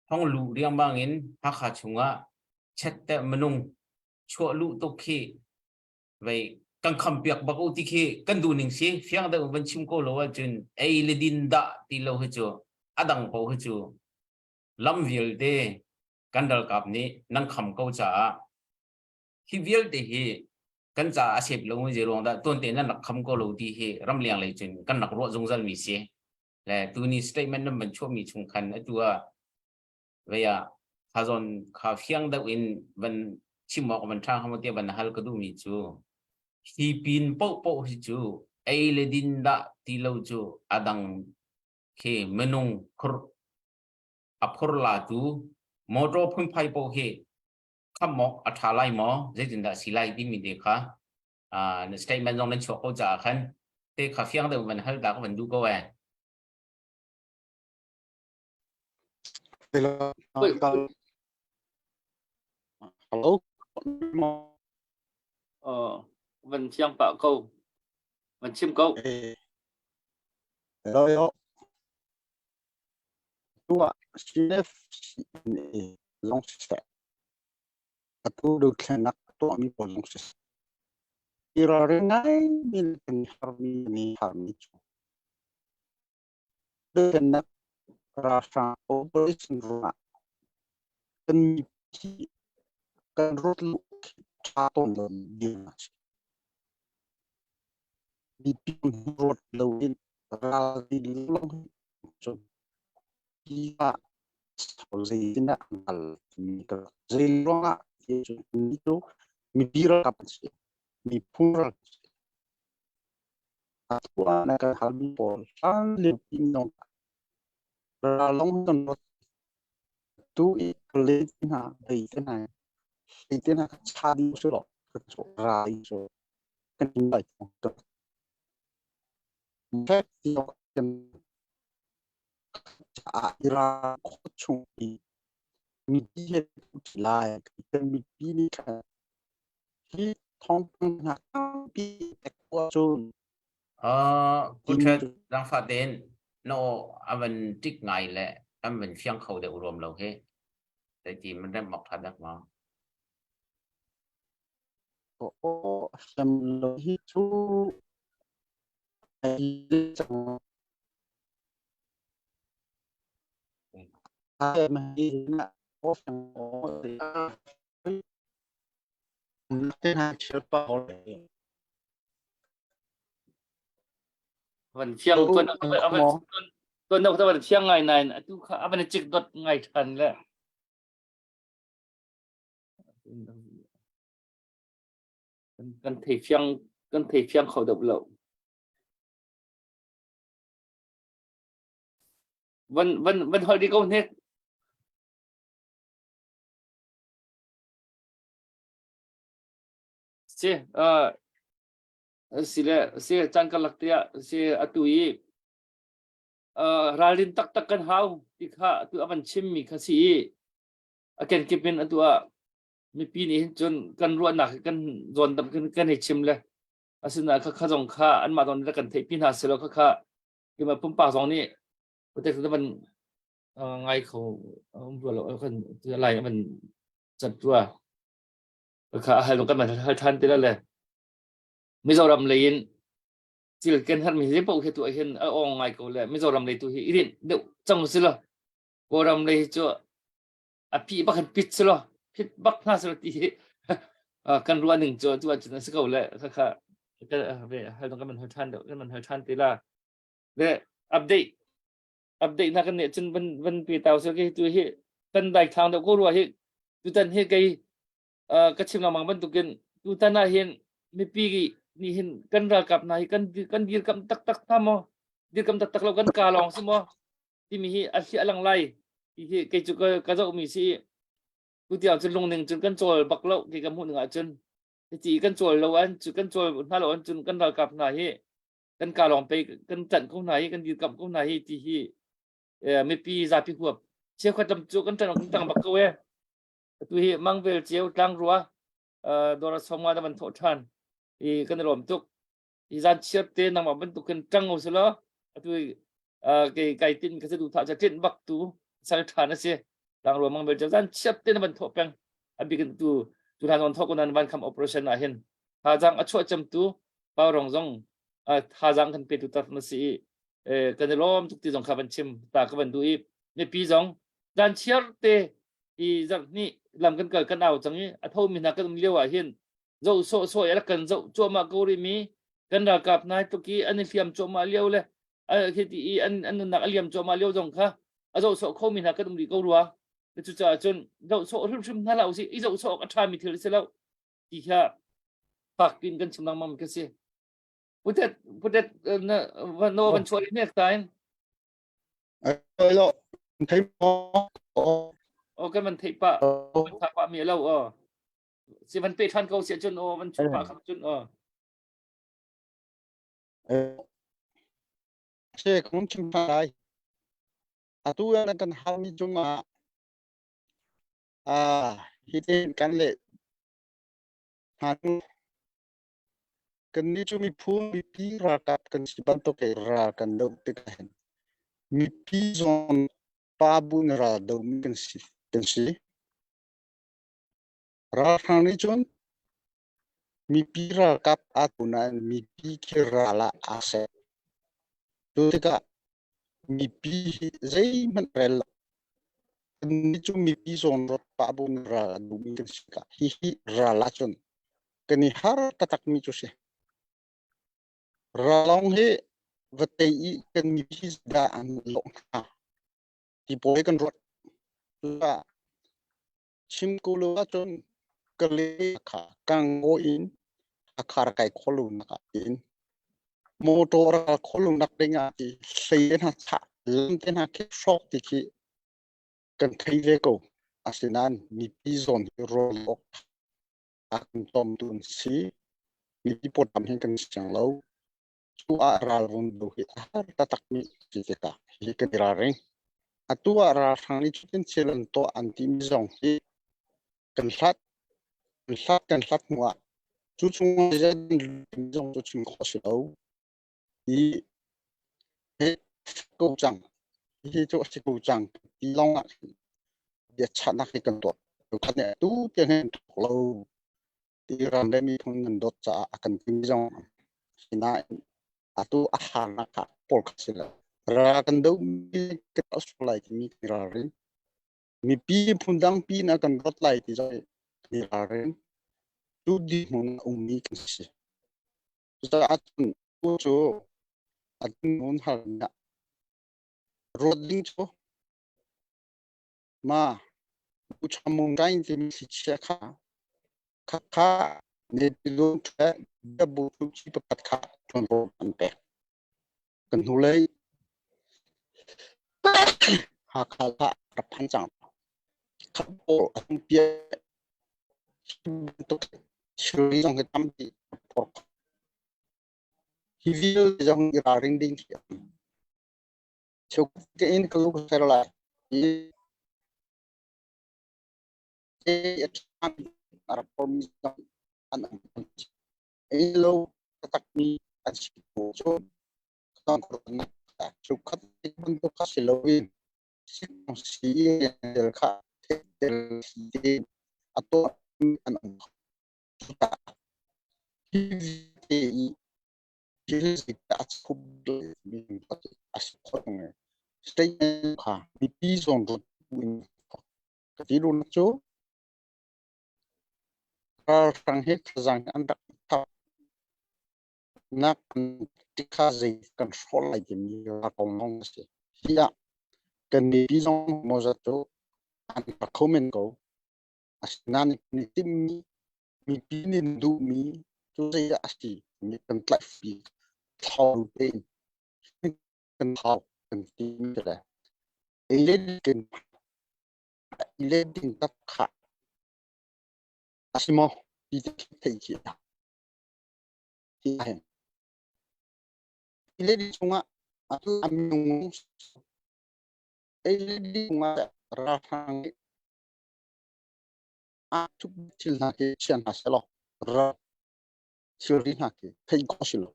hong luh riangmang in Hakha chungah chet te minung chuah luh tuk khi vei kan kham piak bak u ti khi kan duh ning si fiang deuh van chim ko lo ahcun ei le din dah ti lo hi cu a dang po hi cu lam vialte kan ralkap nih nan kham ko caah hi vialte hi kan caah a sep lo zei ruang dah tuan te nan rak kham ko lo ti hi ramleng lei cun kan rak ruah zungzal mi si le tuni statement nan van chuah mi chung khan atu ah vei ah kha zawn kha fiang deuh in van chim awk van tha hamo te van hal ka duh mi cu hi pin po po hi cu ei le din dah ti lo cu adang khi minung khur a phur la tu motor phunphai po hi kham awk a ṭha lai maw zeitindah si lai timi te kha na statement zong nan chuah ko caah khan te kha fiang deuh van hal ta ka van duh ko eh. Hello. Hello. Van fiang pah ko. Van chim ko. Hello. Tuah CFCNA zong siseh, atu dothlennak a tuahmi pawl zong siseh, i ralring ngaimi le kan i harmi kan i harmi cu dothlennak ralhrang operation ruangah kan mipi kan ruat lu ṭha tawn lo ding a si. Mipi ruat loin ralrin lawng cun hi ah zeitindah an hngal timi ka zei ruangah ti cun mi cu mipi ralkap an si miphun ralkap an si atu ah na kan halmi pawl hlan lio pi minung ral lawng kan ruat tu i le hna lei te hna lei te hna cha ding su lo rai su kan lai caah Iran khua chung i mipi he lai kan mipi nih khan hi thawngpang hna tampi ahcun Kutret zangfah tein na aw a van ṭik ngai le kan van fiang kho deuh ruam lo hi. Zeiti man remh awk ṭha dak ma? Aw sem lo hi cu Van fiang tuan tuan deuh van fiang ngai nain atu kha a van cik dot ngai than le. Kan thei fiang kan thei fiang kho deuh lo. Van van van hol di ko hnek. Si uh si le si caan karlak te ah si atu i uh ralrin taktak kan hau ti kha atu a van chimmi kha si i a kenkip in atu ah mipi nih hin cun kan ruahnak hi kan zawn dam kan kan hei chim le asinain kha kha zong kha anmah zong nih kan theihpi hna selaw kha kha keimah pumpak zong nih putek van ngai kho um rua lo kan lai van cat rua kha hal kan hal than ti le Mizoram lei in thil kan har mi hi paoh hi tu ah hin a ong ngai ko le Mizoram lei tu hi i rinh deuh cang si lo Kawlram lei hi cu a pi bak hin pit si lo pit bak hna si lo ti hi kan ruah ning cu tu ahcun a si ko le kha kha hal dong kan man hal than deuh kan man hal than ti la le update update na kan nih cun van van pe tau se ke tu hi kan dai thang deuh ko rua hi tutan hi kei ka chim lengmang bantukin tutan ah hin mipi nih hin kan ralkap hna hi kan kan dirkam taktak hna maw dirkam taktak lo kan ka lawng si maw timi hi a hliah lang lai ti hi kei cu ka ka zoh mi si tu tiang cun lungning cun kan cawl bak lo kei ka hmuh ning ah cun ti kan cawl lo an cu kan cawl hna lo an cun kan ralkap hna hi kan ka lawng pe kan ṭanh ko hna hi kan dirkamh ko hna hi ti hi mipi zapi huap cheukhat lam cu kan ṭan kan tang bak ko e atu hi mangvel ceu tlangrua dora sawmnga na van thawh ṭhan i kan i lawm tuk i zan chiar te nangmah bantuk in ṭang u silo atu kei kai tin ka du tha cha ṭin bak tu sal ṭhan a si tlangrua mangvel ceu zan chiar te na van thawh peng a bikin tu tu hlan on thawk nan van kham operation ah hin thazang a chuah cem tu paurong zong thazang kan pe tu tar na si i kan i lawm tuk ti zong kha van chim ta ka van du i mipi zong zan chiar te i zarh hnih lam kan kal kan au cang i a tho mi hna kan um lio ah hin zo so so ya kan zo cuahmah ko rih mi kan ralkap nai tuk i an i hliam cuahmah lio le khi ti i an an nunnak a liam cuahmah lio zong kha a zoh sawh kho mi hna kan um rih ko rua cucaah cun zoh sawh hrimhrim hna hlah usih i zoh sawh awk a ṭha mi thil a si lo ti kha fak piin kan chim lengmang mi kha si putet putet na no van chuah nek tain Ai lo thei mo o kan van thei pa van tha pa mi lo o si van pe than ko si cun o van chu pa kham cun o Se kong chim lai atu na kan hal mi cungah hi tin kan le hna Kannih cu miphun mipi ralkap kan si bantuk in ral kan doh tikah hin mipi zawn pa bu in ral domi kan si. Kan si. Ralhrang nih cun mipi ralkap aa tu nain mipi khi ral ah aa seh. Cu tikah mipi hi zeihmanh rel lo. Kannih cu mipi zawn ruat pah bu in ral a duhmi kan si tikah hihi ral ahcun kan i har taktakmi cu si. Ralong hi va tei i kan mipi dah an lawh hna ti pawl hi kan ruat. Cucaah chim ko lo ahcun Kale kha Gangaw in Hakha rak kai khawh lonak ah tiin motor ral khawh lonak ding ah ti hlei te hna chah lam te hna khi hrawk ti khi kan thei ve ko. Asinain mipi zawn hi rawl awk a kan cawmtu an si. Mipi pawtam hin kan siang lo. Cu ah ralvun do hi a har taktakmi si tikah hi kan i ralring. Atu ah ralhrang nih cutin thil an tuah an timi zong hi kan hlat kan hlat kan hlat hnu ah cu chung zong cu chim khawh si lo. I he ko cang hi cu a si ko cang ti lawng ah biachahnak hi kan tuah. Tukhat nih atu tiang hin tuk lo ti ram le miphun nan dawt caah a kan timi zong sinain atu a harnak kha pawl kha si lo. Ra kan do mi kan sual lai timi kan ralrin. Mipi phundang pi na kan rat lai ti zong kan i ralrin. Tu dirhmun a ummi kan si. Cucaah cun tu cu a nun harnak ruat ding cu ma chamung kain timi thlichia kha kha kha ne tilun the bu chi pakhat kha ṭuanvo an pek. Kan hnulei Hakha ah rak phan cang. Khat pawl an pia bantuk thilri zong hi tampi phor. Hi vialte zong i ralring ding khi a um. Cheukhat te in ka lu ka ser lai. Hi a ṭhami a rak phormi zong an um. Ei lo takmi an si ko cu cheukhat bantuk kha si loin si kha a tuah an um hi te i state kha mipi zong ka ti lu cu Ralhrang hi thazaang an rak i thap nak tikha zei kan hrawh lai timi kong lawng a si. Hi ah kan mipi zong mawzat cu an rak kho men ko. Asinain kan i timhmi mipi nih duhmi cu zeidah a si timi kan tlaih fi thlau tein kan thau kan timi le ei le ding le ding tak kha a si maw ti te theih khi a hi hin le ding chungah atu a minung ei le ding chungah ralhrang nih a thup thil hna khi chia hna selaw ra thilri hna khi theih khawh si lo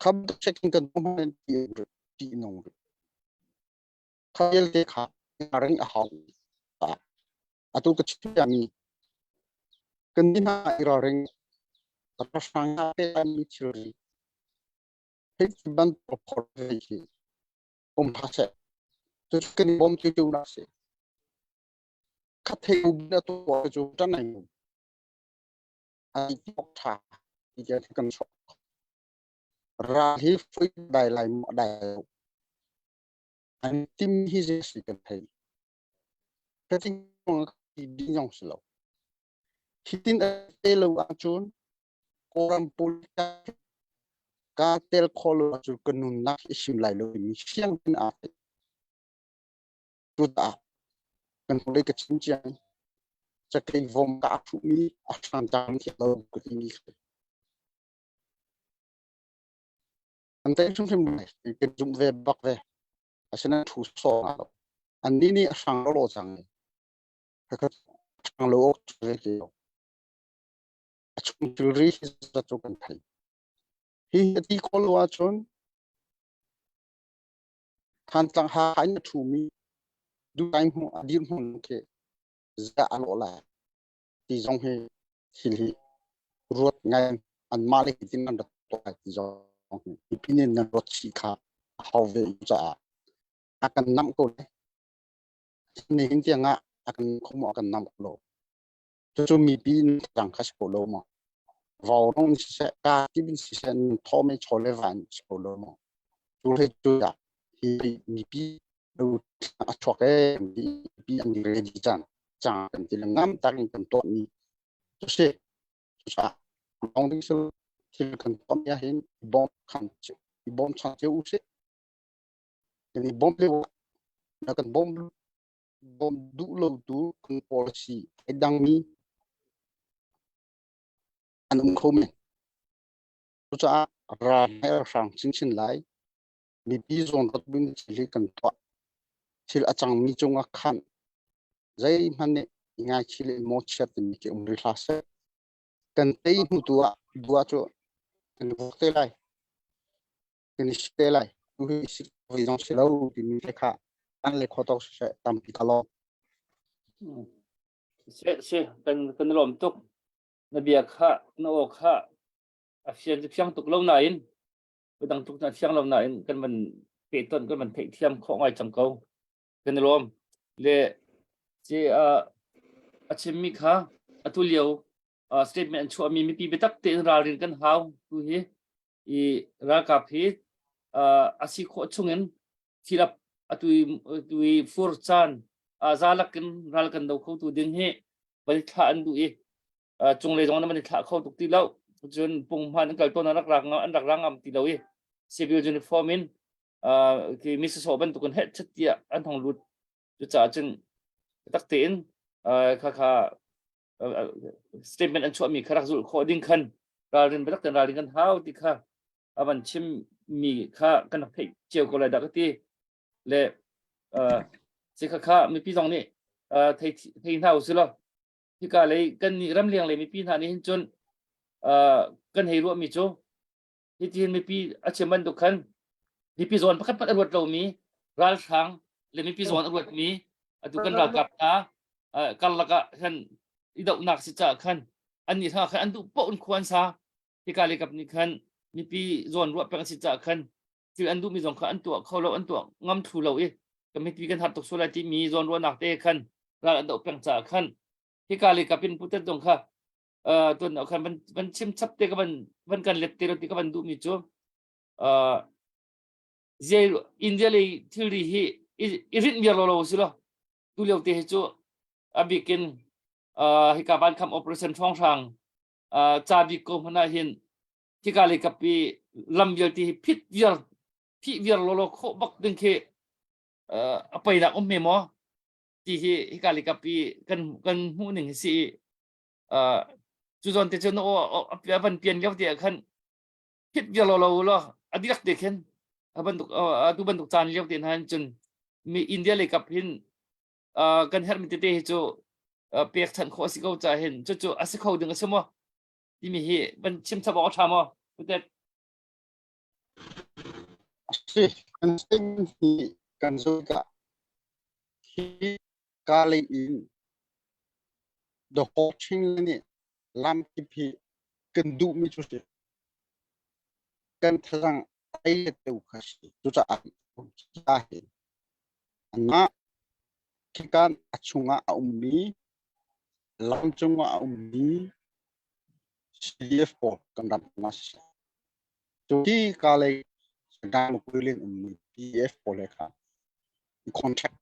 kham checking kan hman ti ti nong kha vialte kha ring a hau atu ka chim kan ni hna i ralring ralhrang pe mi thilri hei bantuk phor hi um hna seh cu kan i bawm tu tu na si khat thei u na tu cu tan ai ai tok tha ti kan sok ral hi fui dai lai mo dai an tim hi zei si kan thei ka ting ti ding yong si lo hitin a te lo ahcun Kawlram politik ka tel kho lo ahcun ka nunnak i sim lai lo mi siang in aa theih cucaah kan hnulei ka chim ciang cakei vom ka thuhmi a hram cang thiam lo ka ti mi An tei hrimhrim lai. Kan zumh ve bak ve. Asinain thu sawng lo. Annih nih a hrang lo cang. Khakha hrang lo awk ve ti lo. A chung thilri hi zat cu kan thei. Hi a ti khawh lo ahcun Thantlang ha in a ṭhumi duhtai hmu a dir hmun khi za a lawh lai ti zong hi thil hi ruat ngai anmah le hitin an rat tuah ti zong hi mipi nih nan ruat chih kha a hau ve caah a kan namh ko le nihin tiang ah a kan kho a kan namh ko lo cucu mipi cang kha si ko lo maw vau rong siseh ka tibin siseh thaw me chaw le van si ko lo maw cu he cu ya hi mipi a chuak e mipi an ready cang cang kan ti ngam tak in kan tuah mi cu si cucaah lawng ding sil thil kan tuah mi ahhin i bawm khan i bawm chan cio u sih kan i bawm lio na kan bawm bawm duh lo tu kan policy ai dang mi an um kho men cucaah ral he hrang chinchin lai mipi zawn ruat bin thil hi kan tuah thil a cang mi cungah khan zeihmanh nih ngaichih le mawhchiat timi khi um rih hlah seh. Kan tei hnu tu ah dua cu Kan vok te lai. Kan i si te lai. Tu hi si voi zong si lo timi te kha an le kho tawk siseh tampi ka lawm. Si si kan kan lawm tuk. Na bia kha na aw kha a fian cu fiang tuk lo nain dang tuk na fiang lo nain kan van pehton kan van theihthiam khawh ngai cang ko. Kan i lawm. Le ci a chimmi kha atu lio statement an chuahmi mipi biatak tein ralrin kan hau tu hi i ralkap hi a si khawh chungin thilap atu i fur caan zalak in ral kan do kho tu ding hi van i thlah an duh i cunglei zong an van i thlah kho tuk ti lo cun punghman an kal tawn an rak rak an rak rang ngam ti lo i civil uniform in khi mi sawsawh bantukin heh chat tiah an hong lut cucaah cun tak tein kha kha statement an chuahmi kha rak zulh khawh ding khan ralrin biatak tein ralrin kan hau ti kha a van chim mi kha kan rak theih cio ko lai dah ka ti le si kha kha mipi zong nih thei thei hna usih law hika lei kan nih ramleng lei mipi hna nih hin cun kan hei ruahmi cu Hitihin mipi a chim bantuk khan mipi zawn pakhat hmanh a ruat lomi ralhrang le mipi zawn a ruatmi atu kan ralkap hna karlak ah khan i dohnak si caah khan annih hna khan an duh paoh in khua an sa. Hika le kap nih khan mipi zawn ruah peng a si caah khan thil an duhmi zong kha an tuah kho lo, an tuah ngam thlu lo i kan mipi kan har tuk sual lai timi zawn ruahnak te khan ral an doh peng caah khan hika le kap in putet zong kha tun ah khan van van chim chap te ka van van kan let te lo ti ka van duh mi cu zai India lei thilri hi i rinh viar lo lo si lo tu lio te hi cu a bikin hika van kham operation hrawnghrang ca bik ko hmana hin hika lei kapi lam vialte hi phit viar phih viar lo lo khawh bak ding khi a peinak um me maw ti hi hika lei kapi kan kan hmuh ning hi si cu zawn te cun a van pian lio te ah khan hit vial lo lo a diak te khin a bantuk atu bantuk caan lio te hna cun mi India lei kap hin kan herh mi tete hi cu pek chanh khawh a si ko ca hin cu cu a si kho ding a si maw timi hi van chim chap awk a ṭha maw putet Si, kan statement hi kan zoh hi ka lei in The Ho Ching nih lamkip hi kan duhmi cu si. Kan thazaang ei le deuh kha si. Cucaah ca hi anmah khikan a chungah a ummi lam cungah a ummi CDF pawl kan ram chungah siseh cu hi ka lei Sagaing Makuilin ummi PDF pawl he kha contract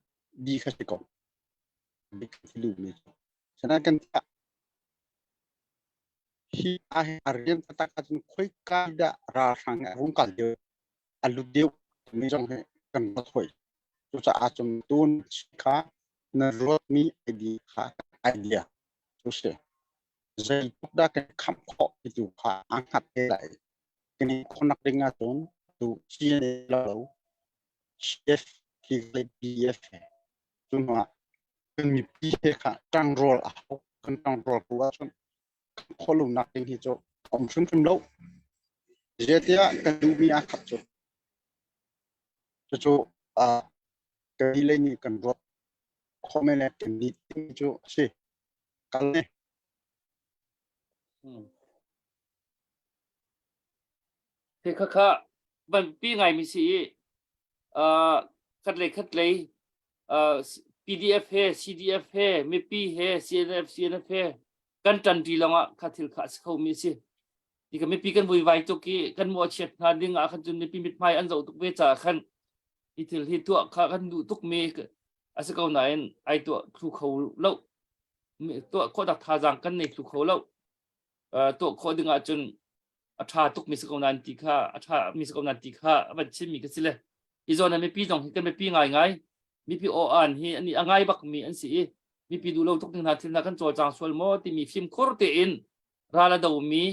bi kha si ko. Duhmi cu. Sinain kan tiah hi a rian taktak ahcun khoika dah ralhrang nih a rung kal deuh, a lut deuh timi zong hi kan ruat hoi. Cucaah cun tun kha na ruatmi idea kha idea cu si. Zeitluk dah kan khamh khawh ti tu kha aa hngat te lai. Kan i khawhnak ding ahcun tu CNA lo CF khi le BF he cu hnuah kan mipi he kha ṭangrual a hau kan ṭangrual ko ahcun kan khawhlonak ding hi cu a um hrimhrim lo zeitiah kan duhmi aa khat cu cucu kan lei nih kan ruat khawh men le kan nih timi cu a si kal ne Hi khakha vanpi ngaimi si i khatlei khatlei PDF he CDF he mipi he CNF CNF he kan ṭanṭi lawngah kha thil kha a si khomi a si. Ti ka mipi kan vuivai tuk i kan mawhchiat hna ding ah khan cun mipi mithmai an zoh tuk ve caah khan hi thil hi tuah kha kan duh tukmi a si ko nain ai tuah thlu kho lo. Tuah khawhnak thazaang kan nei thlu kho lo. Tuah khawh ding ahcun a ṭha tukmi si ko nain ti kha a ṭha mi si ko nain ti kha a van chimmi ka si le hi zawn ah mipi zong hi kan mipi ngaingai mipi aw an hi ani a ngai bakmi an si i mipi duh lo tuk ding hna thil hna kan cawlcang sual maw timi fimkhur tein ral a domi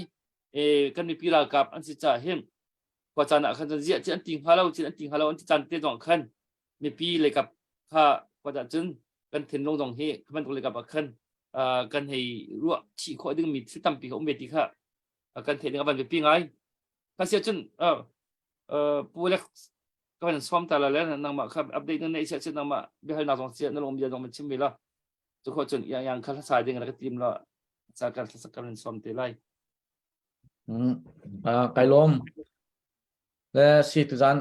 kan mipi ralkap an si caah hin khua caan ah khan ziah ci an ti hnga lo cin an ti hnga lo an ti caan te zong khan mipi leikap kha khua cun kan thinlung zong hi kha bantuk leikap ah khan kan hei ruah chih khawh dingmi thil tampi kha um ve ti kha kan theih ding a van biapi ngai. Kan sia cun Pu Alex ka van sawm ta la le nangmah kha update na neih sia cun nangmah biahalnak zong sia na lung bia zong man chim ve la. Cu kho cun yang yang kha hlasai ding na ka tim la sa kan hlasak kan sawm te lai. Kai lawm. Le si tuzan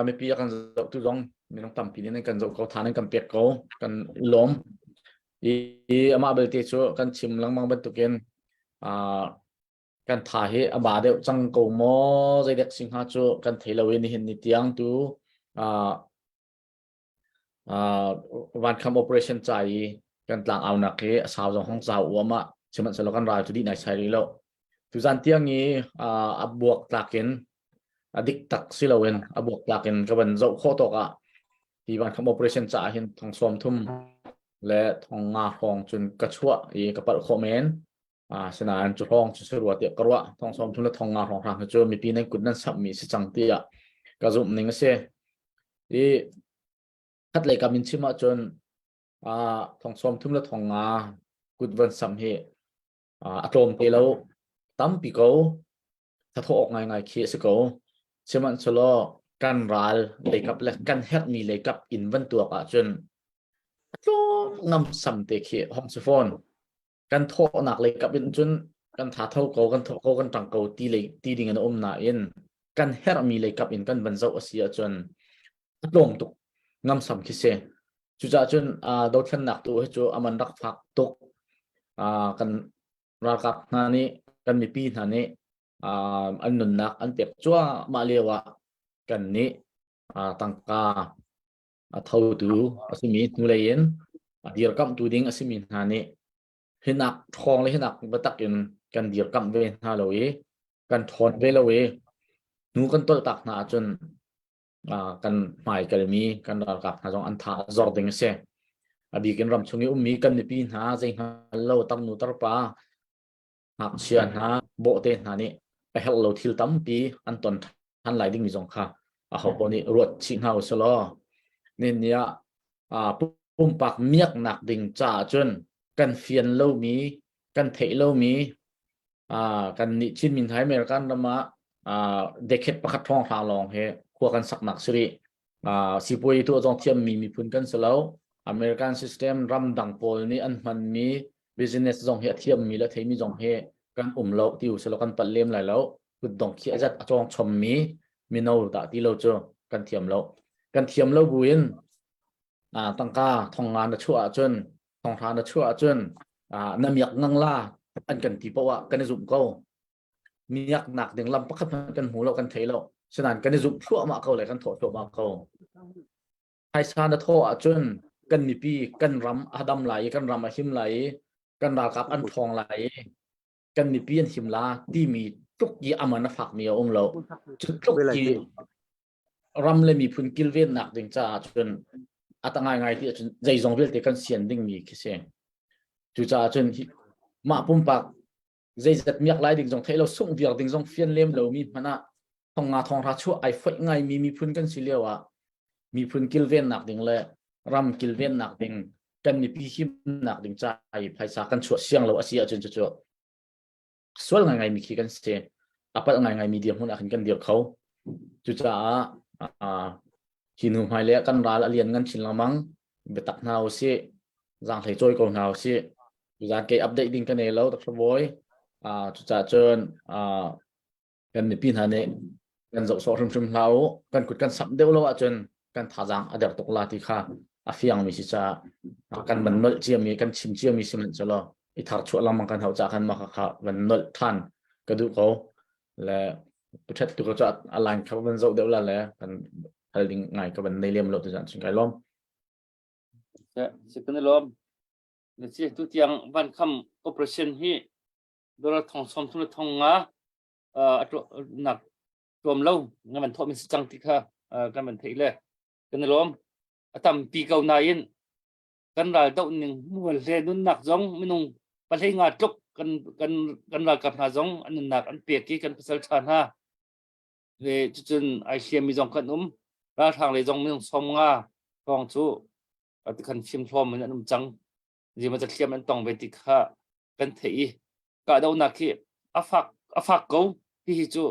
mipi a kan zoh tu zong minung tampi nih nan kan zoh ko tha nan kan pek ko kan i lawm. I amah belte cu kan chim lengmang bantukin kan tha hi a ba deuh cang ko maw zeidek si hnga cu kan thei lo i nihin ni tiang tu vankham operation ca i kan tlang aunak hi a sau zong hong sau uam ah sihmanhsehlaw kan ral cu dih nai sai rih lo tuzan tiang i a buak tlak in a dik tak si loin a buak tlak in ka van zoh khawh tawk ah hi vankham operation ca ah hin thong sawm thum le thong nga hrawng cun ka chuah i ka palh khawh men. Asinain cu hrawng cu si rua tiah ka ruah. Thong sawm thum le thong nga hrawng hrang cu mipi nan kut nan samhmi si cang tiah ka zumh ning a si. I khat lei kam in chim ahcun thong sawm thum le thong nga kut van samh hi a tlawm te lo tampi ko thathawh awk ngaingai khi a si ko. Sihmanhsehlaw kan ral leikap le kan herhmi leikap in van tuak ahcun a tlawm ngamsam te khi hong si fawn. Kan thawhnak lei kap in cun kan tha tho ko kan thawh ko kan ṭang ko ti lei ti ding in a um nain kan herhmi lei kap in kan van zoh a si ahcun a tlawm tuk ngamsam khi si. Cucaah cun dothlennak tu hi cu aman rak fak tuk. Kan ralkap hna nih kan mipi hna nih an nunnak an pek cuahmah lio ah kan nih tangka a thotu a simi hnulei in a dirkamhtu ding a simi hna nih hinak ṭhawng le hinak biatak in kan dirkamh ve hna lo i kan ṭhawn ve lo i hnu kan tolhtak hna ahcun kan hmai kalmi kan ralkap hna zong an tha a zor ding a si. A bik in ramchung i ummi kan mipi hna zei hngal lo tarnu tarpa ngakchia hna bawhte hna nih a herh lo thil tampi an ton ṭhan lai dingmi zong kha aho paoh nih ruat chih hna usih law nihin ni ah pumpak miaknak ding caah cun kan fian lomi kan theih lomi kan nih Chin min hai American ram ah decade pakhat thong hlang lawng he khua kan saknak si rih. Sipuai tu zong thiammi miphun kan si lo. American system ramdang pawl nih an hmanmi business zong hi a thiammi le theimi zong hi kan um lo ti usih law kan palh lem lai lo. Kutdong khi a zat a cawng chommi mino dah ti lo cu kan thiam lo. Kan thiam lo buin tangka thong nga na chuah ahcun thong hra na chuah ahcun na miak ngang la an kan ti poah ah kan i zumh ko. Miaknak ding lam pakhat hmanh kan hmu lo kan thei lo. Sinain kan i zumh thluahmah ko le kan thawh thluahmah ko. Phaisa na thawh ahcun kan mipi kan ram a dam lai i kan ram a him lai i kan ralkap an ṭhawng lai i kan mipi an him la timi tluk i aman a fakmi a um lo. Cu tluk i ram le miphun kilvennak ding caah cun a ta ngaingai ti ahcun zeizong vialte kan sian dingmi khi si. Cucaah cun mah pumpak zeizat miak lai ding zong theih lo sungh viar ding zong fian lem lomi hmanh ah thong nga thong hra chuah ai foih ngaimi miphun kan si lio ah miphun kilvennak ding le ram kilvennak ding kan mipi himnak ding ca i phaisa kan chuah siang lo a si ahcun cucu sual ngaingai mi khi kan si a palh ngaingai mi dirhmun ah khin kan dir kho cucaah hi hnu hmai le kan ral a lian ngan chin lengmang biatak hna usih zaanghlei cawi ko hna usih tuzan kei update ding ka nei lo Dr. Bawi cucaah cun kan mipi hna nih kan zoh sawh hrimhrim hlah u kan kut kan samh deuh lo ahcun kan thazaang a der tuk la ti kha a fiangmi si caah kan van nolh ciami kan chim ciami sihmanhsehlaw i thar chuah lengmang kan hauh caah khan mah kha van nolh than ka duh ko le puthet tu ko cu a line kha van zoh deuh la le kan hal ding ngai ka van nei lem lo tu zan chung kai lawm Si kan lawm. Na si tu tiang van kham operation hi dollar thong som thum le thong nga nak tuam lo nga man thawh min si cang ti kha kan van theih le kan lawm. A tampi ko nain kan ral doh ning mual hle nunnak zong minung pahlei nga tluk kan kan kan ralkap hna zong an nunnak an pek i kan pasal tha hna le cucun ai hliammi zong kan um ralhrang lei zong minung som nga hrawng cu tikhan fimhlawm in an um cang zima hliam an tong ve ti kha kan theih i kahdohnak hi a fak a fak ko hihi cu.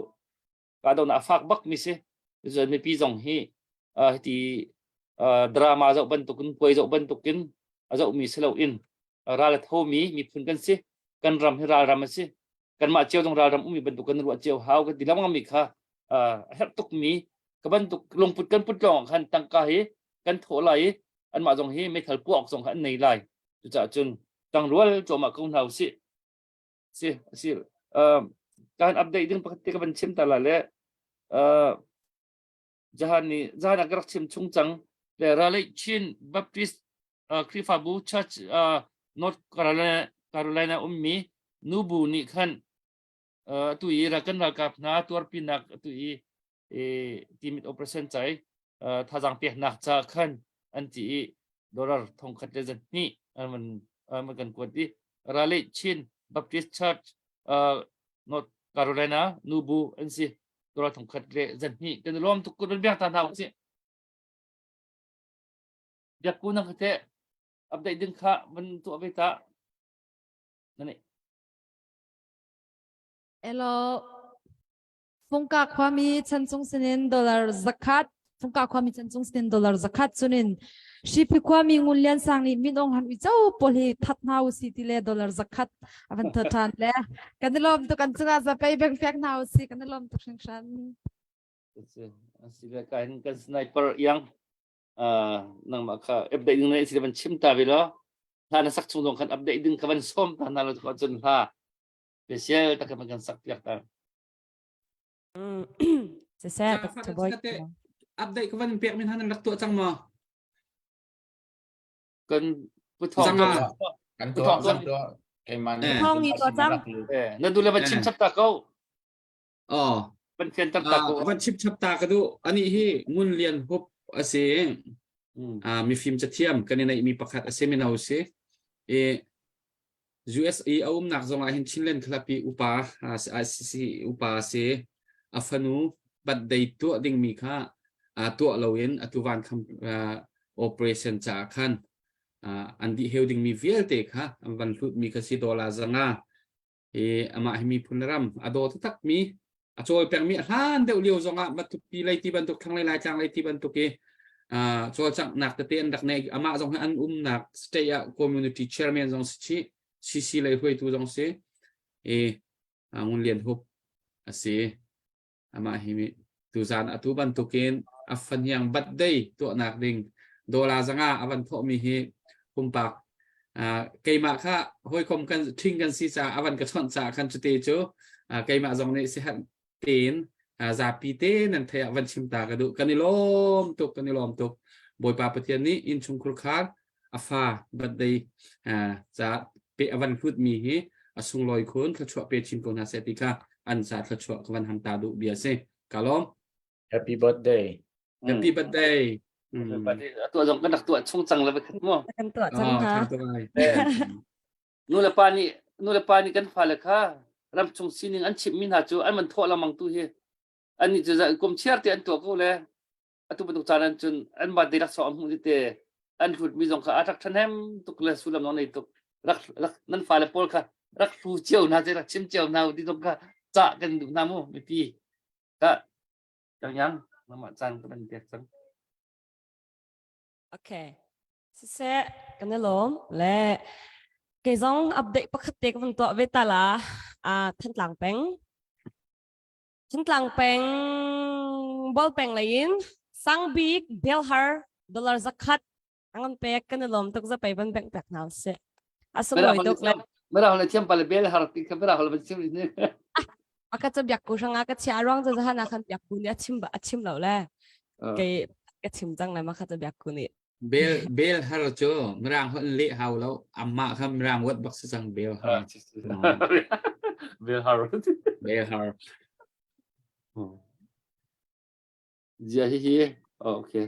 Kahdohnak a fak bak mi si. Cun mipi zong hi hiti drama zoh bantukin puai zoh bantukin a zohmi si loin ral a thomi miphun kan si. Kan ram hi ralram a si. Kanmah cio zong ralram ummi bantuk kan ruah cio hau kan ti lengmang mi kha a herh tukmi ka bantuk lungput kan put lawng khan tangka hi kan thawh lai i anmah zong hi meithal puak zong kha an nei lai. Cucaah cun tangrual cuahmah ko hna usih. Si si kan update ding pakhat te ka van chim ta la le jahan ni jahan ah ka rak chim chung cang le Raleigh Chin Baptist Khrihfabu Church North Carolina Carolina ummi nubu nih khan tu i kan ralkap hna tuarpinak tu i timit operation cai thazang peknak ca khan an ti i dollar thongkhat le zan hnih an van kan kuat i Raleigh Chin Baptist Church North Carolina nubu an si dollar thongkhat le zan hnih kan lawm tuk kun biak ta hna usih biak ku nang te update ding kha van tuah ve ta nani Hello Fungka khuami chanchung sinin dollar zakhat Fungka khuami chanchung sinin dollar zakhat cunin Hripi khuami Ngun Lian Sang nih min ong han uico pawl hi that hna usi ti le dollar zakhat a van tha than le kan i lawm tuk an cungah zapei beng fek hna usi kan i lawm tuk hringhran. Asile ka hin kan sniper yang nangmah kha update ding na si van chim ta ve lo hla na sak chung zong khan update ding ka van som ta na lo cun hla special tak kan sak piak ta Siseh, Dr. Update ka van pek min han rak tuah cang maw? Kan puthong kan tuah cang tuah keimah nih Thong ni tuah cang. Na du le van chim chap ta ko. Oh. Van fian tak ta ko. Van chim chap ta ka du. Ani hi Ngun Lian Hup ase. Ah mifim cathiam kan i neih mi pakhat ase mino si. E US i a umnak zongah hin Chinland Club i upa upa a si. A fanu birthday tuah dingmi kha tuah loin atu vankham operation caah khan an dih heu dingmi vialte kha an van hlutmi kha si dollar zanga i amah hi miphun ram a daw taktakmi a cawl pengmi a hlan deuh lio zongah Matupi lei ti bantuk thlanglei Laitlang lei ti bantuk i cawlcanghnak tete an rak nei amah zong hi an umnak state ah community chairman zong si chih CC lei hruaitu zong si i Ngun Lian Hup a si amah hi tuzan atu bantukin a fahniang birthday tuahnak ding dollar zanga a van thawhmi hi pumpak keimah kha hawikom kan ṭhing kan si caah a van ka chawnh caah khan cute cu keimah zong nih siherh tein zapi te nan thei ah van chim ta ka duh kan i lawm tuk kan i lawm tuk Bawipa Pathian nih innchungkhur khar a fa birthday ca pe a van hlut mi hi a sunglawi khun thluachuah pe chin ko hna seh ti kha an ca thluachuah ka van ham ta duh bia si ka lawm Happy birthday Happy birthday atu zong kan rak tuah chung cang le khat mu kan tuah cang ha nu le pa nih nu le pa nih kan fale kha ram chung sining an chimh mi hna cu an man thawh lamang tu hi an nih cu kum chiar te an tuah ko le atu bantuk caan an cun an mah te laksawng an hmuh te an hlut mi zong kha a rak ṭhahnem tuk le sullam zong nei tuk rak rak nan fale pawl kha rak hlu cio hna te rak chim cio hna ti zong kha cah kan duh hna mu mipi ka yang yang nama caan ka ban pek cang Okay. Siseh, kan i lawm. Le kei zong update pakhat te ka van tuah ve ta la. Ah, Thantlang peng. Thantlang peng bol peng lei in Sangbik Belhar dollar zakhat angan pek kan i lawm tuk za pei ban bank pek hna usih. A sunglawi tuk le Mera hol thiam pale bel har ti kha mera hol ban chim ni. Aka cha biak ku hranga ka chia ruang cha zahan khan biak ku ni a chim ba a chim lo le. Kei ka chim cang le ma kha cha biak ku ni. Bel bel har cu mirang hon le hau lo amma kha mirang wat bak si cang bel har. Bel har. Bel har. Zia hi hi. Oh, okay.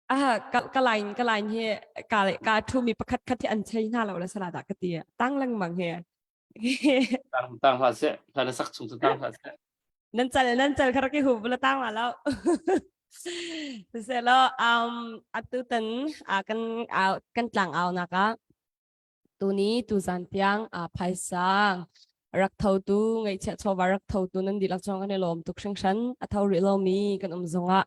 Ah ka ka line ka line hi ka ka thu mi pakhat khat hi an chei hna lo le sala da ka ti tang lengmang hi. Tang tang hlah seh hla na sak chung cu tang hlah seh. Nan cal nan cal kha rak i hup la tang la lo. Siselaw um atu tan a kan kan tlang au nak ah tuni tuzan tiang a phaisa. Rak thotu ngaihchiah chawva rak thotu nan dihlak cungah kan i lawm tuk hringhran. A tho rih lomi kan um zongah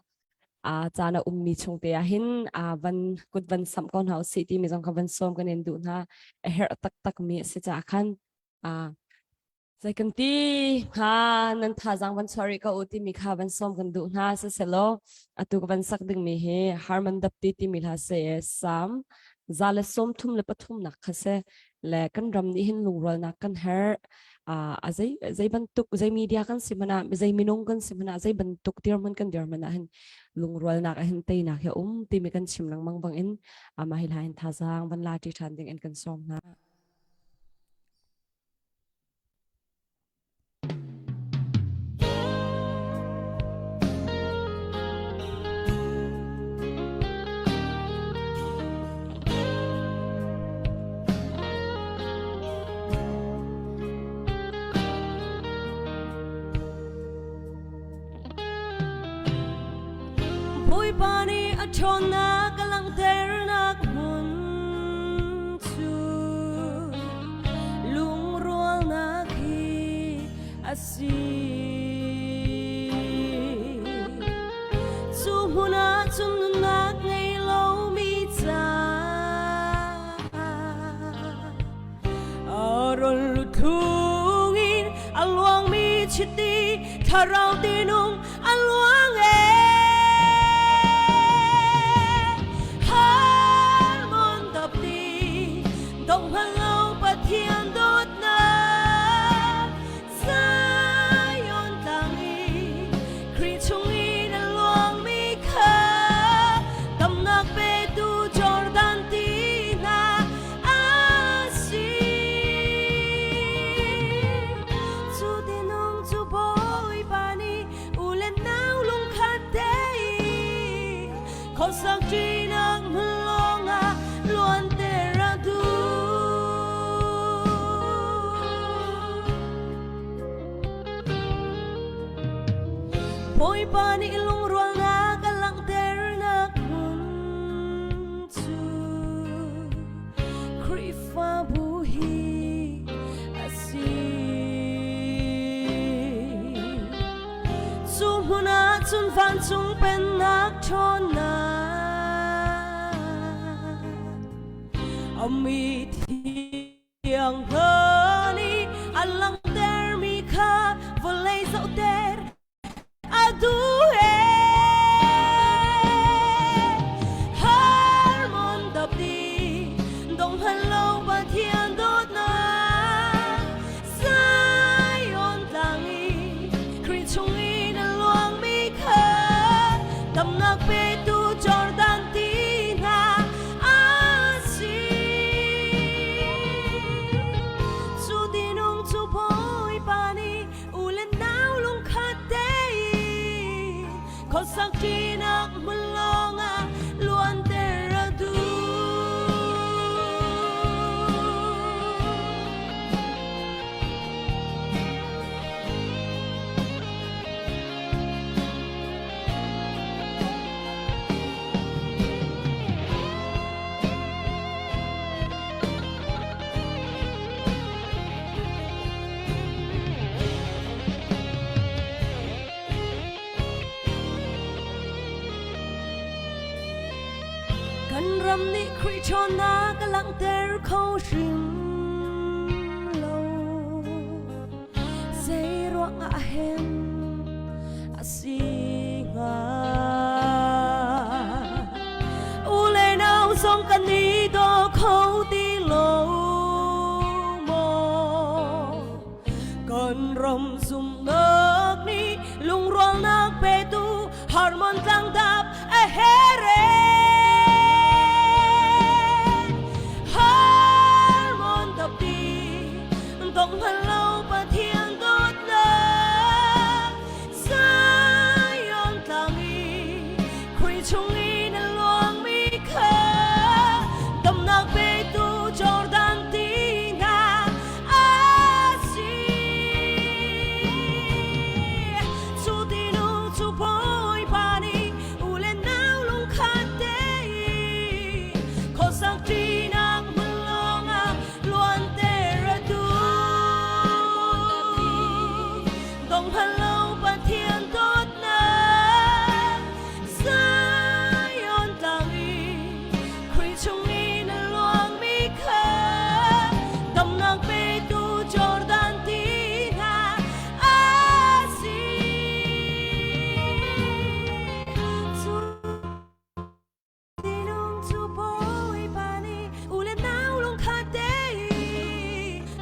a caan a ummi chung te ah hin a van kut van samh ko hna usih timi zong kha van sawm kan in duh hna. A herh taktak mi a si caah khan a Zei kan ti hnga nan thazaang van chuah rih ko u timi kha van sawm kan duh hna siselaw atu ka van sak dingmi hi Harman Dapti timi hla se Sam 133 nak kha se le kan ram nih hin lungrualnak kan herh a zei zei bantuk zei media kan si hmanh ah zei minung kan si hmanh ah zei bantuk dirhmun kan dir hmanh ah hin lungrualnak ah hin teinak hi a um timi kan chim lengmang bang in amah hi hla hin thazaang van la ṭi ṭhan ding in kan sawm hna. Bawipa nih a ṭhawnnak a langhternak hmun cu lungrualnak hi a si. Cu hmun ah cun nunnak ngei lomi caah a rawn lut thlung in a luangmi chiti thlarau tinung a luang e. Harmon dapti dong hngal lo Pathian dawtnak Zion tlang i Khrih chung in a luangmi kha damnak petu Jordan ti hna a si. Cu tinung cu Bawipa nih u le nau lungkhat tein khuasak ṭinak hmun lawngah luanter a duh. Bawipa nih lungrualnak a langhternak hmun cu Khrihfabu hi a si. Cu hmun ah cun vancung pennak ṭhawnnak a mi thiang hna nih a langhtermi kha vawlei zohter a duh e. Harmon dapti dong hman lo Pathian dawtnak Zion tlang i Khrih chung in a luangmi kha damnak petu Jordan ti hna a si. Cu tinung cu Bawipa nih u le nau lungkhat tein khuasak ṭinak hmun lawngah luanter a duh. Kan ram nih Khrih ṭhawnnak a langhter kho hrim lo. Zei ruangah hen a si hnga? U le nau zong kan i daw kho ti lo maw? Kan ram zumhnak nih lungrualnak petu Harmon tlangdap a here. Harmon dapti dong hngal lo Pathian dawtnak Zion tlang i Khrih chung in a luangmi kha damnak petu Jordan ti hna a si.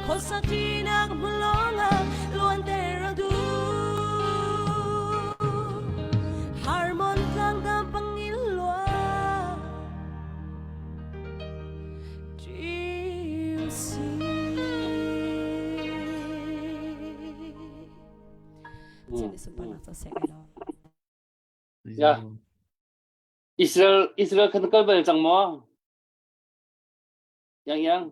Khuasakṭinak hmun lawngah luanter a duh. Harmon tlang dam pangin luang Ya. Israel Israel kan kal bal cang maw? Yang yang.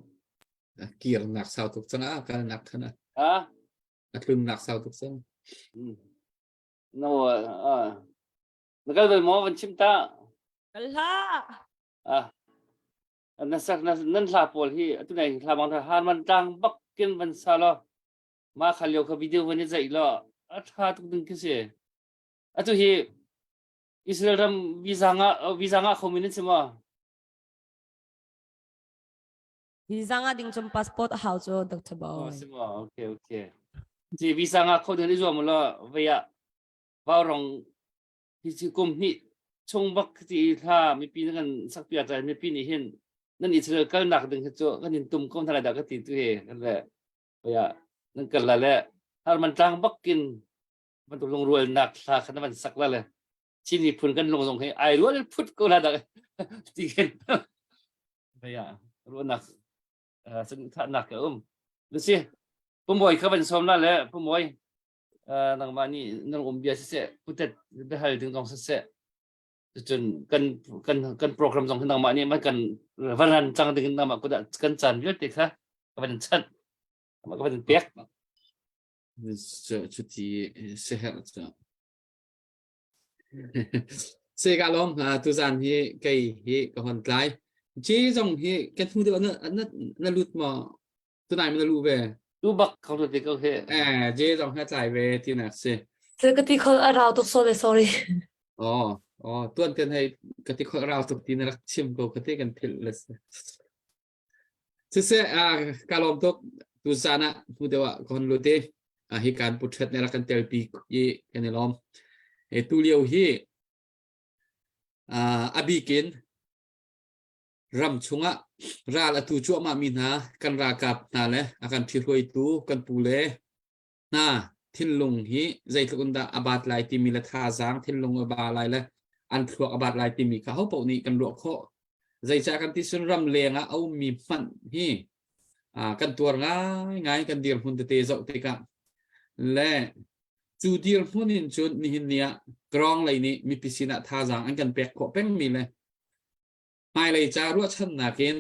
Kirnak sau tuk cang a kalnak than a. Ha? A tlunnak sau tuk cang. No ah. Na kal bal maw van chim ta? Kal hlah. Ah. Na sak na nan hla pawl hi atu nai hla bang tha han man tlang bak kin van sa lo. Ma khal lio kha video van i zaih lo. A tha tuk ding khi si. Atu hi Israel ram visa nga visa nga khomi nan si maw? Visa nga ding cum passport a hau cu Dr. Oh, Boy. si maw? Okay, okay. Ci visa nga kho ding i zuam lo vei ah vaurong hi ci kum hnih chung bak ti thla mipi nan kan sakpiak caan mipi nih hin nan Israel kalnak ding hi cu kan in tum ko hna lai dah ka ti tu hi kan le vei ah nan kal la le har man tlang bak in bantuk lungrualnak thla kha na van sak la le Chin miphun kan lung zong hi ai rual phut ko la dak ti khin vei ah ruahnak thahnak ka um lusi pumoi kha van som la le pumoi nangmah nih nang um bia siseh putet biahal ding zong siseh cun kan kan kan program zong hi nangmah nih man kan varan cang ding nangmah kudah kan caan vialte kha ka van chanh ka van pek Cuti siherh cu. Se ka lawm tuzan hi kei hi ka hon tlai. Ci zong hi kan hnu deuh na na na lut maw? Tunai ma na lu ve? Tu bak ko te ko he. Eh, je zong hi tlai ve ti nak si. Se ka ti khol a rau tuk sorry sorry. Oh, oh, tuan kan hei ka ti khol rau tuk ti na rak chim ko ka te kan philh le si. Siseh, kaa lawm tuk. Tuzaan ah hnu deuh ah ka hon lut i hi kan putret nih rak kan telpi i kan i lawm. E, tu lio hi a bik in ram chungah ral a tu cuahmah mi hna kan ralkap hna le a kan ṭhihruaitu kan pu le hna thinlung hi zeitluk in dah a baat lai timi le thazaang thinlung a ba lai le an thluak a baat lai timi kha hopaoh nih kan ruah khawh. Zeicah kan ti cun ram leng ah a ummi hmanh hi kan tuar ngaingai kan dirhmun tete zoh tikah le cu dirhmun in cun nihin ni ah Krong lei nih mipi sinah thazaang an kan pek khawh pengmi le hmailei ca ruahchannak in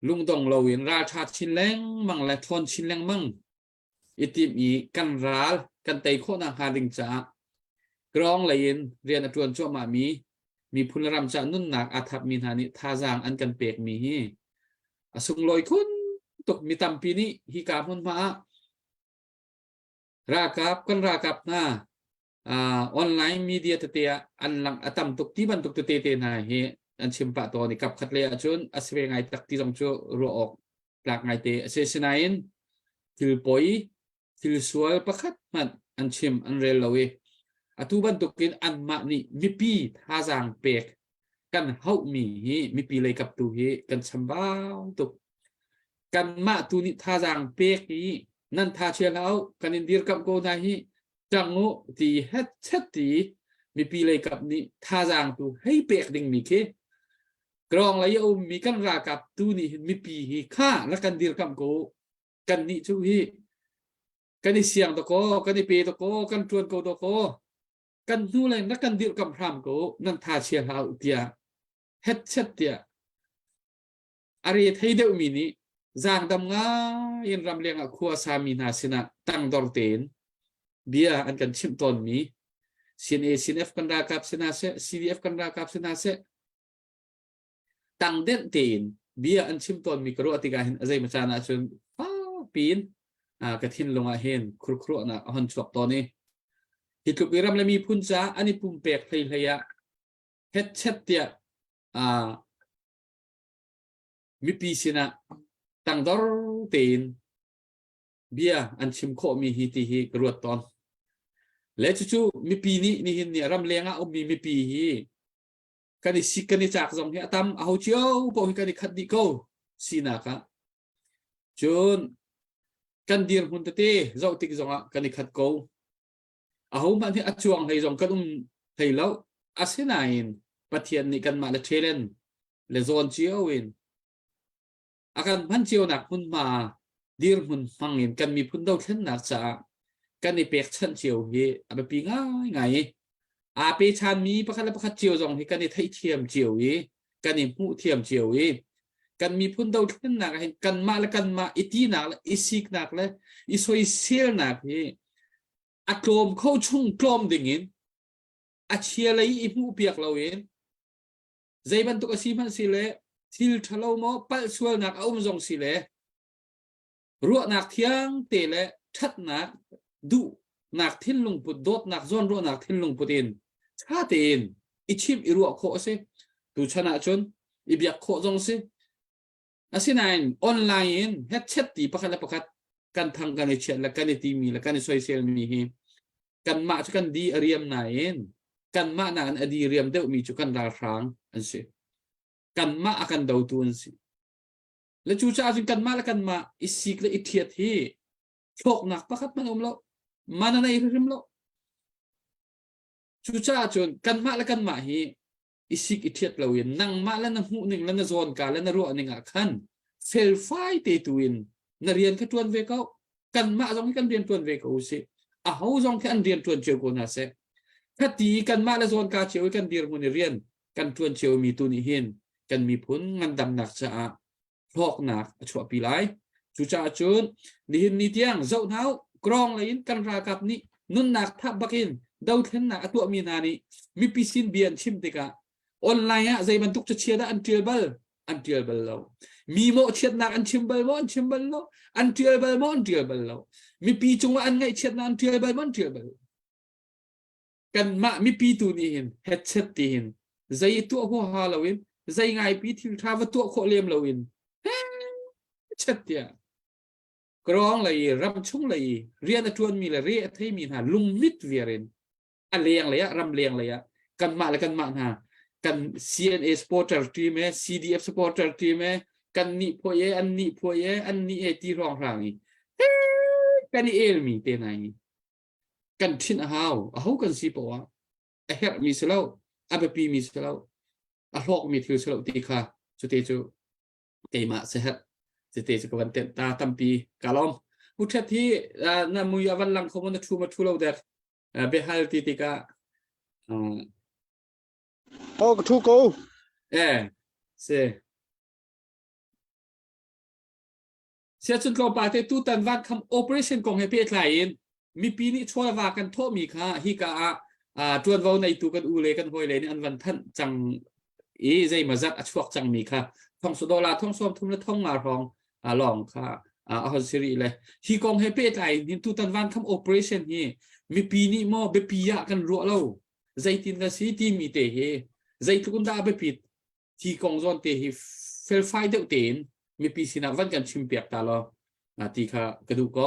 lungdong loin ralṭha chin lengmang le ṭhawn chin lengmang i timh i kan ral kan tei khawh nakhnga ding caah Krong lei in rian a ṭuan cuahmahmi miphun le ram caah nunnak aa thapmi hna nih thazaang an kan pekmi hi a sunglawi khun tuk mi tampi nih hika hmunhma ah ralkap kan ralkap hna uh, online media tete ah an lang a tam tuk ti bantuk tete te hna hi an chim pah tawn i kap khat le ahcun a si ve ngai tak ti zong cu ruah awk tlak ngai te a si sinain thil poi thil sual pakhat hmanh an chim an rel lo i atu bantukin anmah nih mipi thazaang pek kan hauhmi hi mipi lei kap tu hi kan chambau tuk kanmah tu nih thazaang pek i nan tha chia hlah kan in dirkamh ko hna hi ṭang u ti hetchet ti mipi lei kap nih thazaang tu hei pek dingmi khi Krong lei a ummi kan ralkap tu nih hin mipi hi kha rak kan dirkamh ko kan nih cu hi kan i siang dakaw kan i pe dakaw kan ṭuan ko dakaw kan hnu lei rak kan dirkamh hram ko nan tha chia hlah u tiah hetchet tiah A re thei deuhmi nih zaangdam ngai in ramleng ah khua sami hna sinah tangdor tein bia an kan chimh tawnmi CNA, CNF kan ralkap si hna seh, CDF kan ralkap si hna seh, tangdenh tein bia an chim tawnmi ka ruah tikah hin a zeimaw caan ahcun fakpi in ka thinlung ah hin khurkhuruahnak a hon chuak tawn i hi tluk i ram le miphun caah an i pumpek hleihlei ah hetchet tiah mipi sinah tangdor tein bia an chim khawhmi hi ti hi ka ruat tawn. Le cucu mipi nih nihin ni ramleng ah ummi mipi hi kan i sik kan i cak zong hi a tam a ho cio paoh hi kan i khat dih ko sinak ah. Cun kan dirhmun tete zoh tik zongah kan i khat ko. Ahohmanh hi a cuang hlei zong kan um hlei lo. Asinain Pathian nih kanmah le ṭhelen le zawn cio in a kan hman cionak hmunhma dirhmun hmang in kan miphun dothlennak caah kan i pekchanh cio hi a biapi ngaingai i aa pechanmi pakhat le pakhat cio zong hi kan i theihthiam cio i kan i hmuh thiam cio i kan miphun dothlennak ah hin kanmah le kanmah i tinak le i siknak le i soiselnak hi a tlawm kho chung tlawm ding in a chia lei i hmuh piak loin zei bantuk a si hmanh si le thil ṭhalo maw palh sualnak a um zong si le ruahnak thiang te le ṭhatnak duhnak thinlung put dawtnak zawnruahnak thinlung put in ṭha tein i chimh i ruah khawh a si tuchan ahcun i biak khawh zong si asinain online in hetchet ti pakhat le pakhat kan thang kan i chiat le kan i timi le kan i soiselmi hi kanmah cu kan di a riam nain kanmah nakin a di riam deuhmi cu kan ralhrang an si kanmah a kan dotu an si le cucaah cun kanmah le kanmah i sik le i ṭhiat hi hlawknak pakhat hmanh a um lo man a nei hrim lo cucaah cun kanmah le kanmah hi i sik i ṭhiat loin nangmah le na hmuh ning le na zawnka le na ruah ning ah khan felfai te tu in na rian kha ṭuan ve ko kanmah zong hi kan rian ṭuan ve ko usih aho zong khi an rian ṭuan cio ko hna seh khati kanmah le zawnka cio i kan dirhmun i rian kan ṭuan cio mi tu nih hin kan miphun ngandamnak caah hlawknak a chuahpi lai. Cucaah cun nihin ni tiang zoh hna u, Krong lei in kan ralkap nih nunnak thap bakin dothlennak a tuahmi hna nih mipi sin bia an chim tikah online ah zei bantuk cachia dah an ṭial bal? An ṭial bal lo. Mi mawhchiatnak an chim bal maw? An chim bal lo. An ṭial bal maw? An ṭial bal lo. Mipi cungah an ngaihchiatnak an ṭial bal maw? An ṭial bal lo. Kanmah mipi tu nih hin hetchet ti hin zei tuah huaha loin zei ngaipi thil ṭha va tuah khawh lem loin hetchet tiah krawng lei i ram chung lei i rian a ṭuanmi le re a theimi hna lungmit viar in a leng lei ah ram leng lei ah kanmah le kanmah hna kan CNA supporter team e CDF supporter team e kan nih phuai e an nih phuai e an nih e ti hrawng hrang i kan i elmi te hna hi kan ṭhinh a hau aho kan si poah ah a herhmi si lo a biapimi si lo a hlawkmi thil si lo ti kha cute cu keimah seherh cute cu ka van tenh ta tampi ka lawm pu ṭhet hi na mui a van lang kho na ṭhu ma ṭhu lo dek biahal ti tikah Oh, ka ṭhu ko. Eh, si. Siacun tlawmpal te tutan vankham operation kong he pehtlai in mipi nih chawlva kan thawhmi kha hika ah ṭuanvo neitu kan u le kan hawile nih an van thanh cang i zeimawzat a chuak cangmi kha thong dollar thong sawm thum le thong nga hrawng lawng kha a hon si rih le hi kong he pehtlai in tutan vankham operation hi mipi nih maw biapi ah kan ruah lo zeitin na si timi te hi zeitluk in dah a biapit Hi kong zawn te hi felfai deuh tein mipi sinah van kan chimpiak ta law ti kha ka duh ko.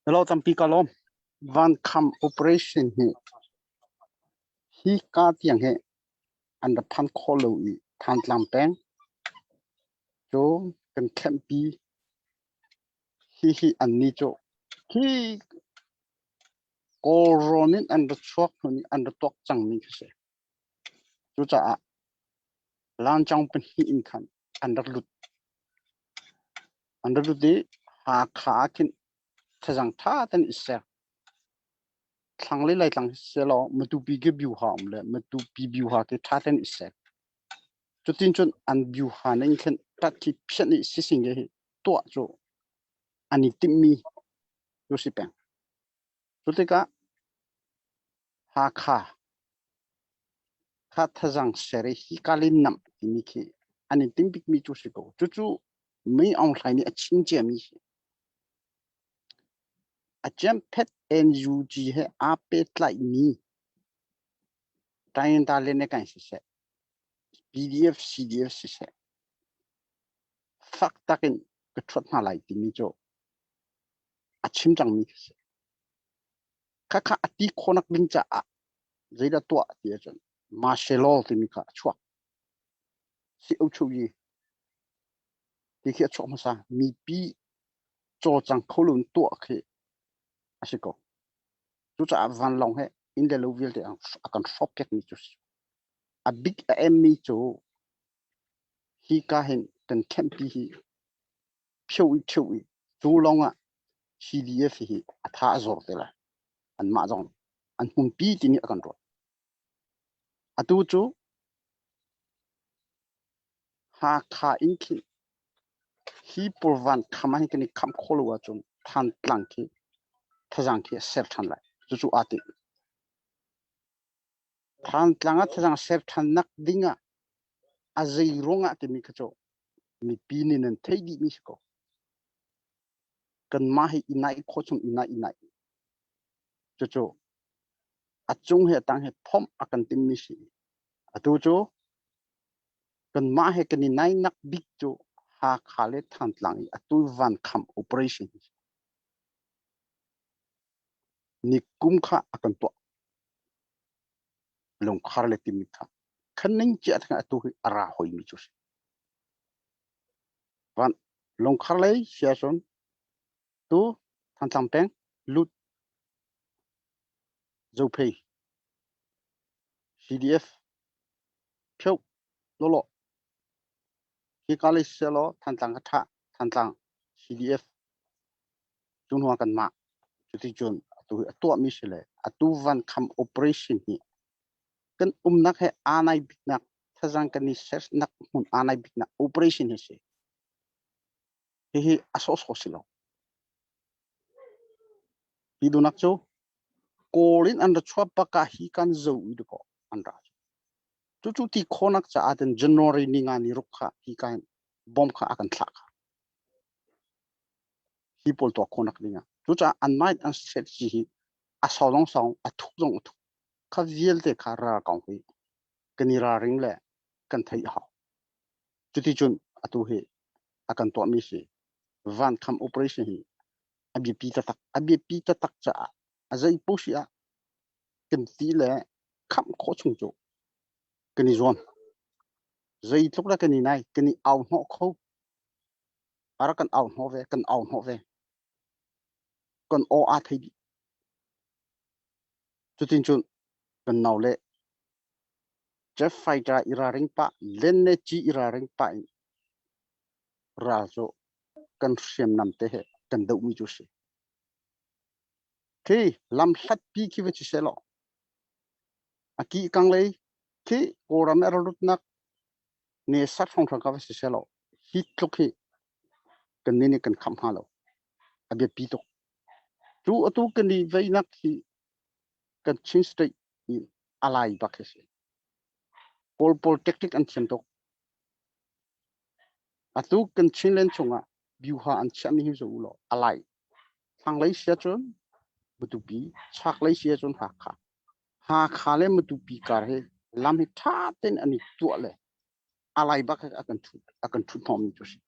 Hello tampi ka lawm. Van kham operation hi hi ka tiang hi an ra phan kho lo i Thantlang peng cu kan khenhpi hi hi an ni cu khi Kawlrawn in an ra chuak hnu nih an ra tuak cangmi khi si. Cucaah lancawng pahnih in khan an rak lut. An rak lut i Hakha ah khin thazaang ṭha tein i ser. Thlanglei Laitlang hi selaw Matupi khi Byuha um le Matupi Byuha khi ṭha tein i ser. Cutin cun an Byuha ning khin ṭat khi phianh i sising hi tuah cu an i timhmi cu si peng. Cu tikah Hakha kha thazaang ser i hika le namh timi khi an i timh bikmi cu si ko. Cucu Min Aung Hlaing nih a chim ciami si. A ciamphet NUG he aa pehtlaihmi Tayinta le Nakan siseh, PDF, CDF siseh, fak takin ka ṭhuat hna lai timi cu a chim cangmi khi si. Khakha a ti khawhnak ding caah zeidah tuah ti ahcun martial law timi kha a chuak. Si-o-chu-yi. Ti khi a chuak hmasa. Mipi cawlcang kho lo in tuah khi a si ko. Cucaah vanlawng he inn le lo vialte a kan hrawkpiakmi cu si. A bik a emmi cu hi ka hin kan campi hi phio i ṭhio i cu lawngah CDF hi a tha a zor te lai. Anmah zong an hmunpi timi a kan ruah. Atu cu Hakha in khin hi purvan kham ah hin kan i khamh khawh lo ahcun Thantlang khi thazaang khi a ser ṭhan lai. Cucu aa tinh. Thantlang ah thazaang ser ṭhannak ding ah a zei ruangah timi kha cu mipi nih nan theih dihmi si ko. Kanmah hi i naih khawh chung i naih i naih. Cucu a cung he a tang he phomh a kan timmi si. Atu cu kanmah he kan i nainak bik cu Hakha le Thantlang i atu Vankham operation hi ni kum kha a kan tuah. Lungkhar le timi kha khan ning cia thang atu hi a ra hoimi cu si. Van lungkhar lei sia cun tu Thantlang peng lut Zophei CDF pheu lawlaw hika lei selaw Thantlang ka thah Thantlang CDF cu hnu ah kanmah cuticun atu hi a tuahmi si le atu van kham operation hi kan umnak he aa nai biknak thazang kan i sernak hmun aa nai biknak operation hi si. Hihi a sawhsawh si lo. Hi dunak cu Kawl in an ra chuah bak ah hi kan zo i dakaw an ra. Cucu ti khawnak caah ten January ni nga ni ruk kha hi kan bom kha a kan thlah kha. Hi pawl tuah khawnak ding ah. Cucaah an mind an strategy hi a sau zong sau a thuk zong a thuk. Kha vialte kha ral kong hi kan i ralring le kan theih a hau. Cuticun atu hi a kan tuahmi si vankham operation hi a biapi taktak a biapi taktak caah a zei paoh si ah kan ti le khamh khawh chung cu kan i zuam. Zeitluk le kan i nai kan i au hnawh kho. A rak kan au hnawh ve kan au hnawh ve. Kan aw aa thei dih. Cutin cun kan nau le jet fighter i ralring pah len le ci i ralring pah in ral cu kan hriamnam te he kan dohmi cu si. Khi lam hlatpi khi va si selaw a ki kang lei khi Kawlram a ralutnak ne sat hrawnghrang ka va si selaw hi tluk hi kan nih nih kan khamh hnga lo. A biapi tuk. Cu atu kan i veinak hi kan Chin State i a lai bak hi si. Kawl pawl tactic an thiam tuk. Atu kan Chinland chungah byuha an chiahmi hi zoh u law a lai. Thlanglei sia cun Matupi, chaklei sia cun Hakha. Hakha le Matupi kar hi lam hi ṭha tein an i tuah le a lai bak hi a kan ṭhut a kan ṭhut hnawhmi cu si.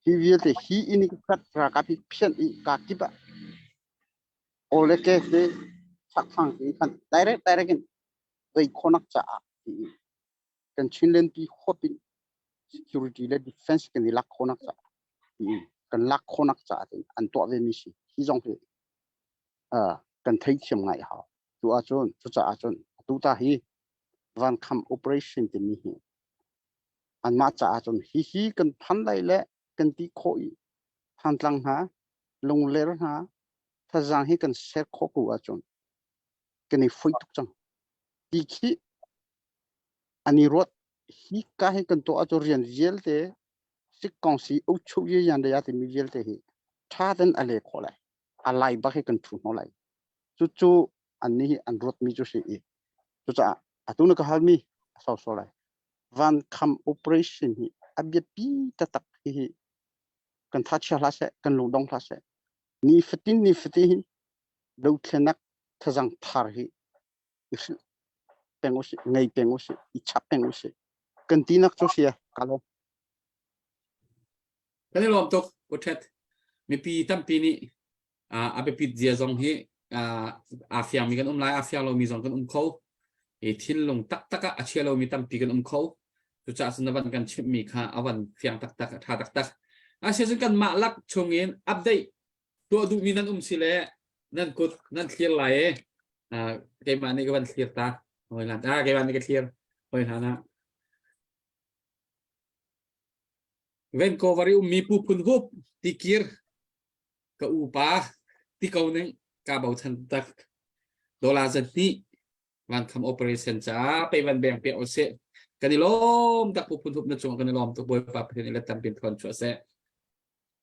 Hi vialte hi inn i kat ralkap hi phianh i kaa kip ah aw le ke te chakfang te khan direct direct in vei khawnak caah ti kan Chinland pi huap in security le defense kan i lak khawnak caah ti kan lak khawnak caah tin an tuah ve mi si hi zong hi kan theithiam ngai hau cu ahcun cucaah cun atu ta hi vankham operation timi hi anmah caah cun hihi kan phan lai le kan ti khawh i Thantlang hna Lungler hna thazaang hi kan ser khawh ko ahcun kan i foih tuk cang ti khi an i ruat hi ka hi kan tuah ahcun rian vialte sikkong si uchu ye yan le ya timi vialte hi tha ten a le khawh lai a lai bak hi kan thu hno lai cucu an nih hi an ruatmi cu si i cucaah atu na ka halmi a sau so lai van kham operation hi a biapi taktak hi hi kan tha chia hlah seh kan lungdong hlah seh ni fatin ni fatin hin dothlenak thazang thar hi i hrilh peng usih ngei peng usih i chap peng usih kan tinak cu sia ka lo Kan i lawm tuk Pu Thet. Mipi tampi nih a biapit zia zong hi aa fiangmi kan um lai, aa fiang lomi zong kan um kho. I thinlung taktak ah a chia lomi tampi kan um kho. Cucaah cun na van kan chimhmi kha a van fiang taktak, a ṭha taktak. Asinain kanmah lak chungin update tuah duhmi nan um si le nan kut nan thlir lai i keimah nih ka van thlir ta. Hawi hlan, ah keimah nih ka thlir. Hawi hlan ah. Vancouver i ummi Pu Phun Hup tikir ka upa ti ko ning ka bochan tak. Dollar zan hnih vankham operation ca pei van beng pe ose kan i lawm tak pu phun hup na cung kan i lawm tuk bawipa pathian i let tampin thon chu ase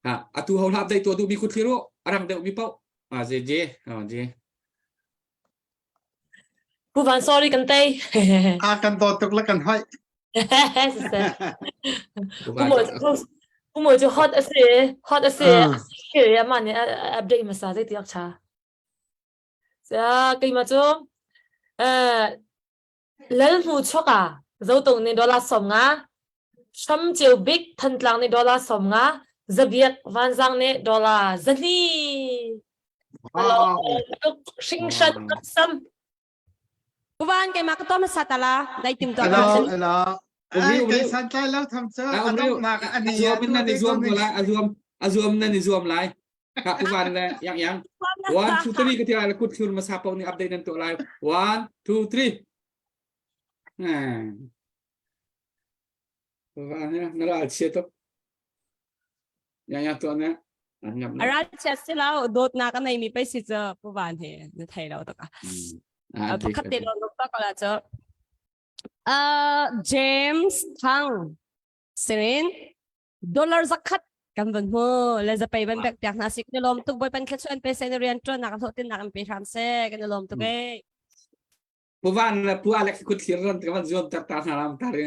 ha atu ho hlap dei to du mi khut thliru arang deuh mi pau a je je a je Pu Van sorry kan tei. A kan dawt tuk la kan hoi. Pu Mo cu hot a si hot a si ya ma nih update masa zei tiak cha. Keimah cu Lalhmu chuak ah Zotung nih dollar 50, Hram Ceu Bik Thantlang nih dollar 50, Zabiak Vanzang nih dollar 200. Wow. Hringhran sam. Uvan keimah ka tuah hmasa ta la. Dai tim tuah. Hello, hello. Ai, kai san tlai lo tham cu. A donghnak a ni. A zuam in nan i zuam ko lai. A zuam a zuam nan i zuam lai. Ka uvan le yang yang. 1 2 3 ka ti lai la kut thlur hmasa paoh nih update nan tuah lai. 1 2 3. Hmm. Uvan na ral chia tuk. Yang yang tuah ne. A ral chia si lo dawtnak a neimi pei si cu pu van he na thei lo tak a. Pakhat te lawng tak la cu. James Thang Sirin dollar zakhat kan van hmu le zapei van pek piak hna si kan i lawm tuk bawipan thluachuah pe se na rian tuan nak hlawhtin nak an pe hram se kan i lawm tuk e Pu Van le Pu Alex kut thlir ran ka van zuam tak ta hna ram ta ri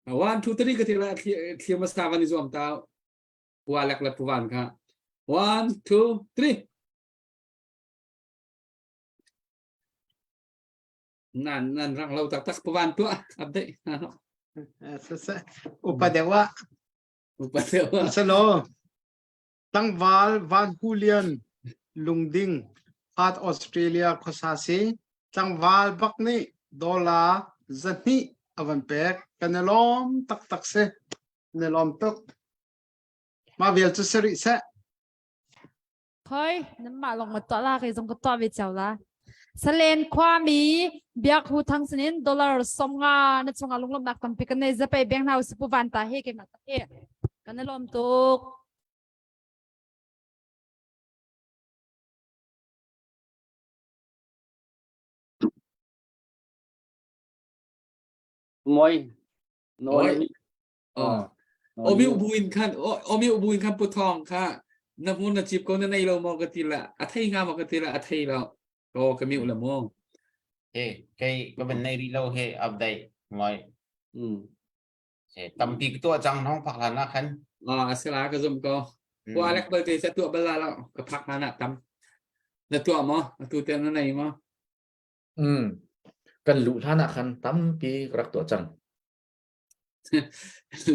1 2 3 ka ti la thlir masa van i zuam ta Pu Alex le Pu Van kha 1 2 3 Nan nan rang lo taktak pawan tuah update. Upa deuh ah. Upa deuh ah. Salo. Tlangval Van Hulian Lungding Perth Australia khuasa si tlangval bak nih dollar 200 a van pek kan i lawm taktak si. Kan i lawm tuk. Mah vial cu si rih seh. Khoi, nanmah lawng ma tuah la kei zong ka tuah ve cio la. Salen khuami Biak Hu Thang sinin dollar 50 na chungah lunglawmhnak tampi kan nei zapei beng hna usi pu van ta he keimah ta he kan i lawm tuk. Moi. No. Oi. Oh. Omi buin khan omi buin khan pu thong kha na hmun na chip ko na nei lo maw ka ti la a thei nga maw ka ti la a thei lo ko ka mi la mo he kei ka ban nei ri lo he update ngoi mm tampi ka tuah cang nong phak hlan ah khan ah asila ka zum ko ko alek bal te sa tuah bal la ka phak hlan ah tam na tuah mo atu te na nei mo mm kan lu hlan ah khan tampi ka rak tuah cang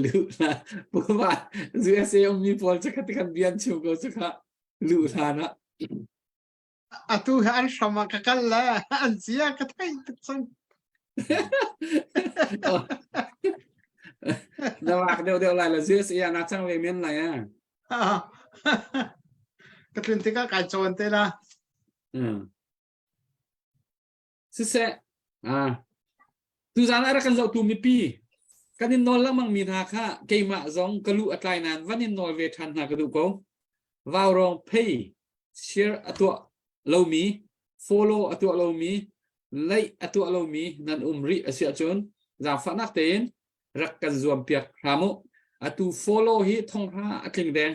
Lu hlan puva USA ummi pawl cu kha tikhan bian chim ko cu kha lu hlan ah. Atu hi an hram ah ka kal le an zia ka theih tuk cang. Na wak deuh deuh lai la USA ah na cang ve men lai ah. Ka tlun tikah kai cawn te la. Mm. Siseh, ah, tuzaan ah rak kan zohtu mipi kan in nawl lengmang mi hna kha keimah zong ka lu a tlai nain van in nawl ve ṭhan hna ka duh ko. Vaurawng phei share a tuah lomi, follow a tuah lomi, like a tuah lomi nan um rih a si ahcun zaangfahnak tein rak kan zuam piak hram u. Atu follow hi thonghra a tling deng.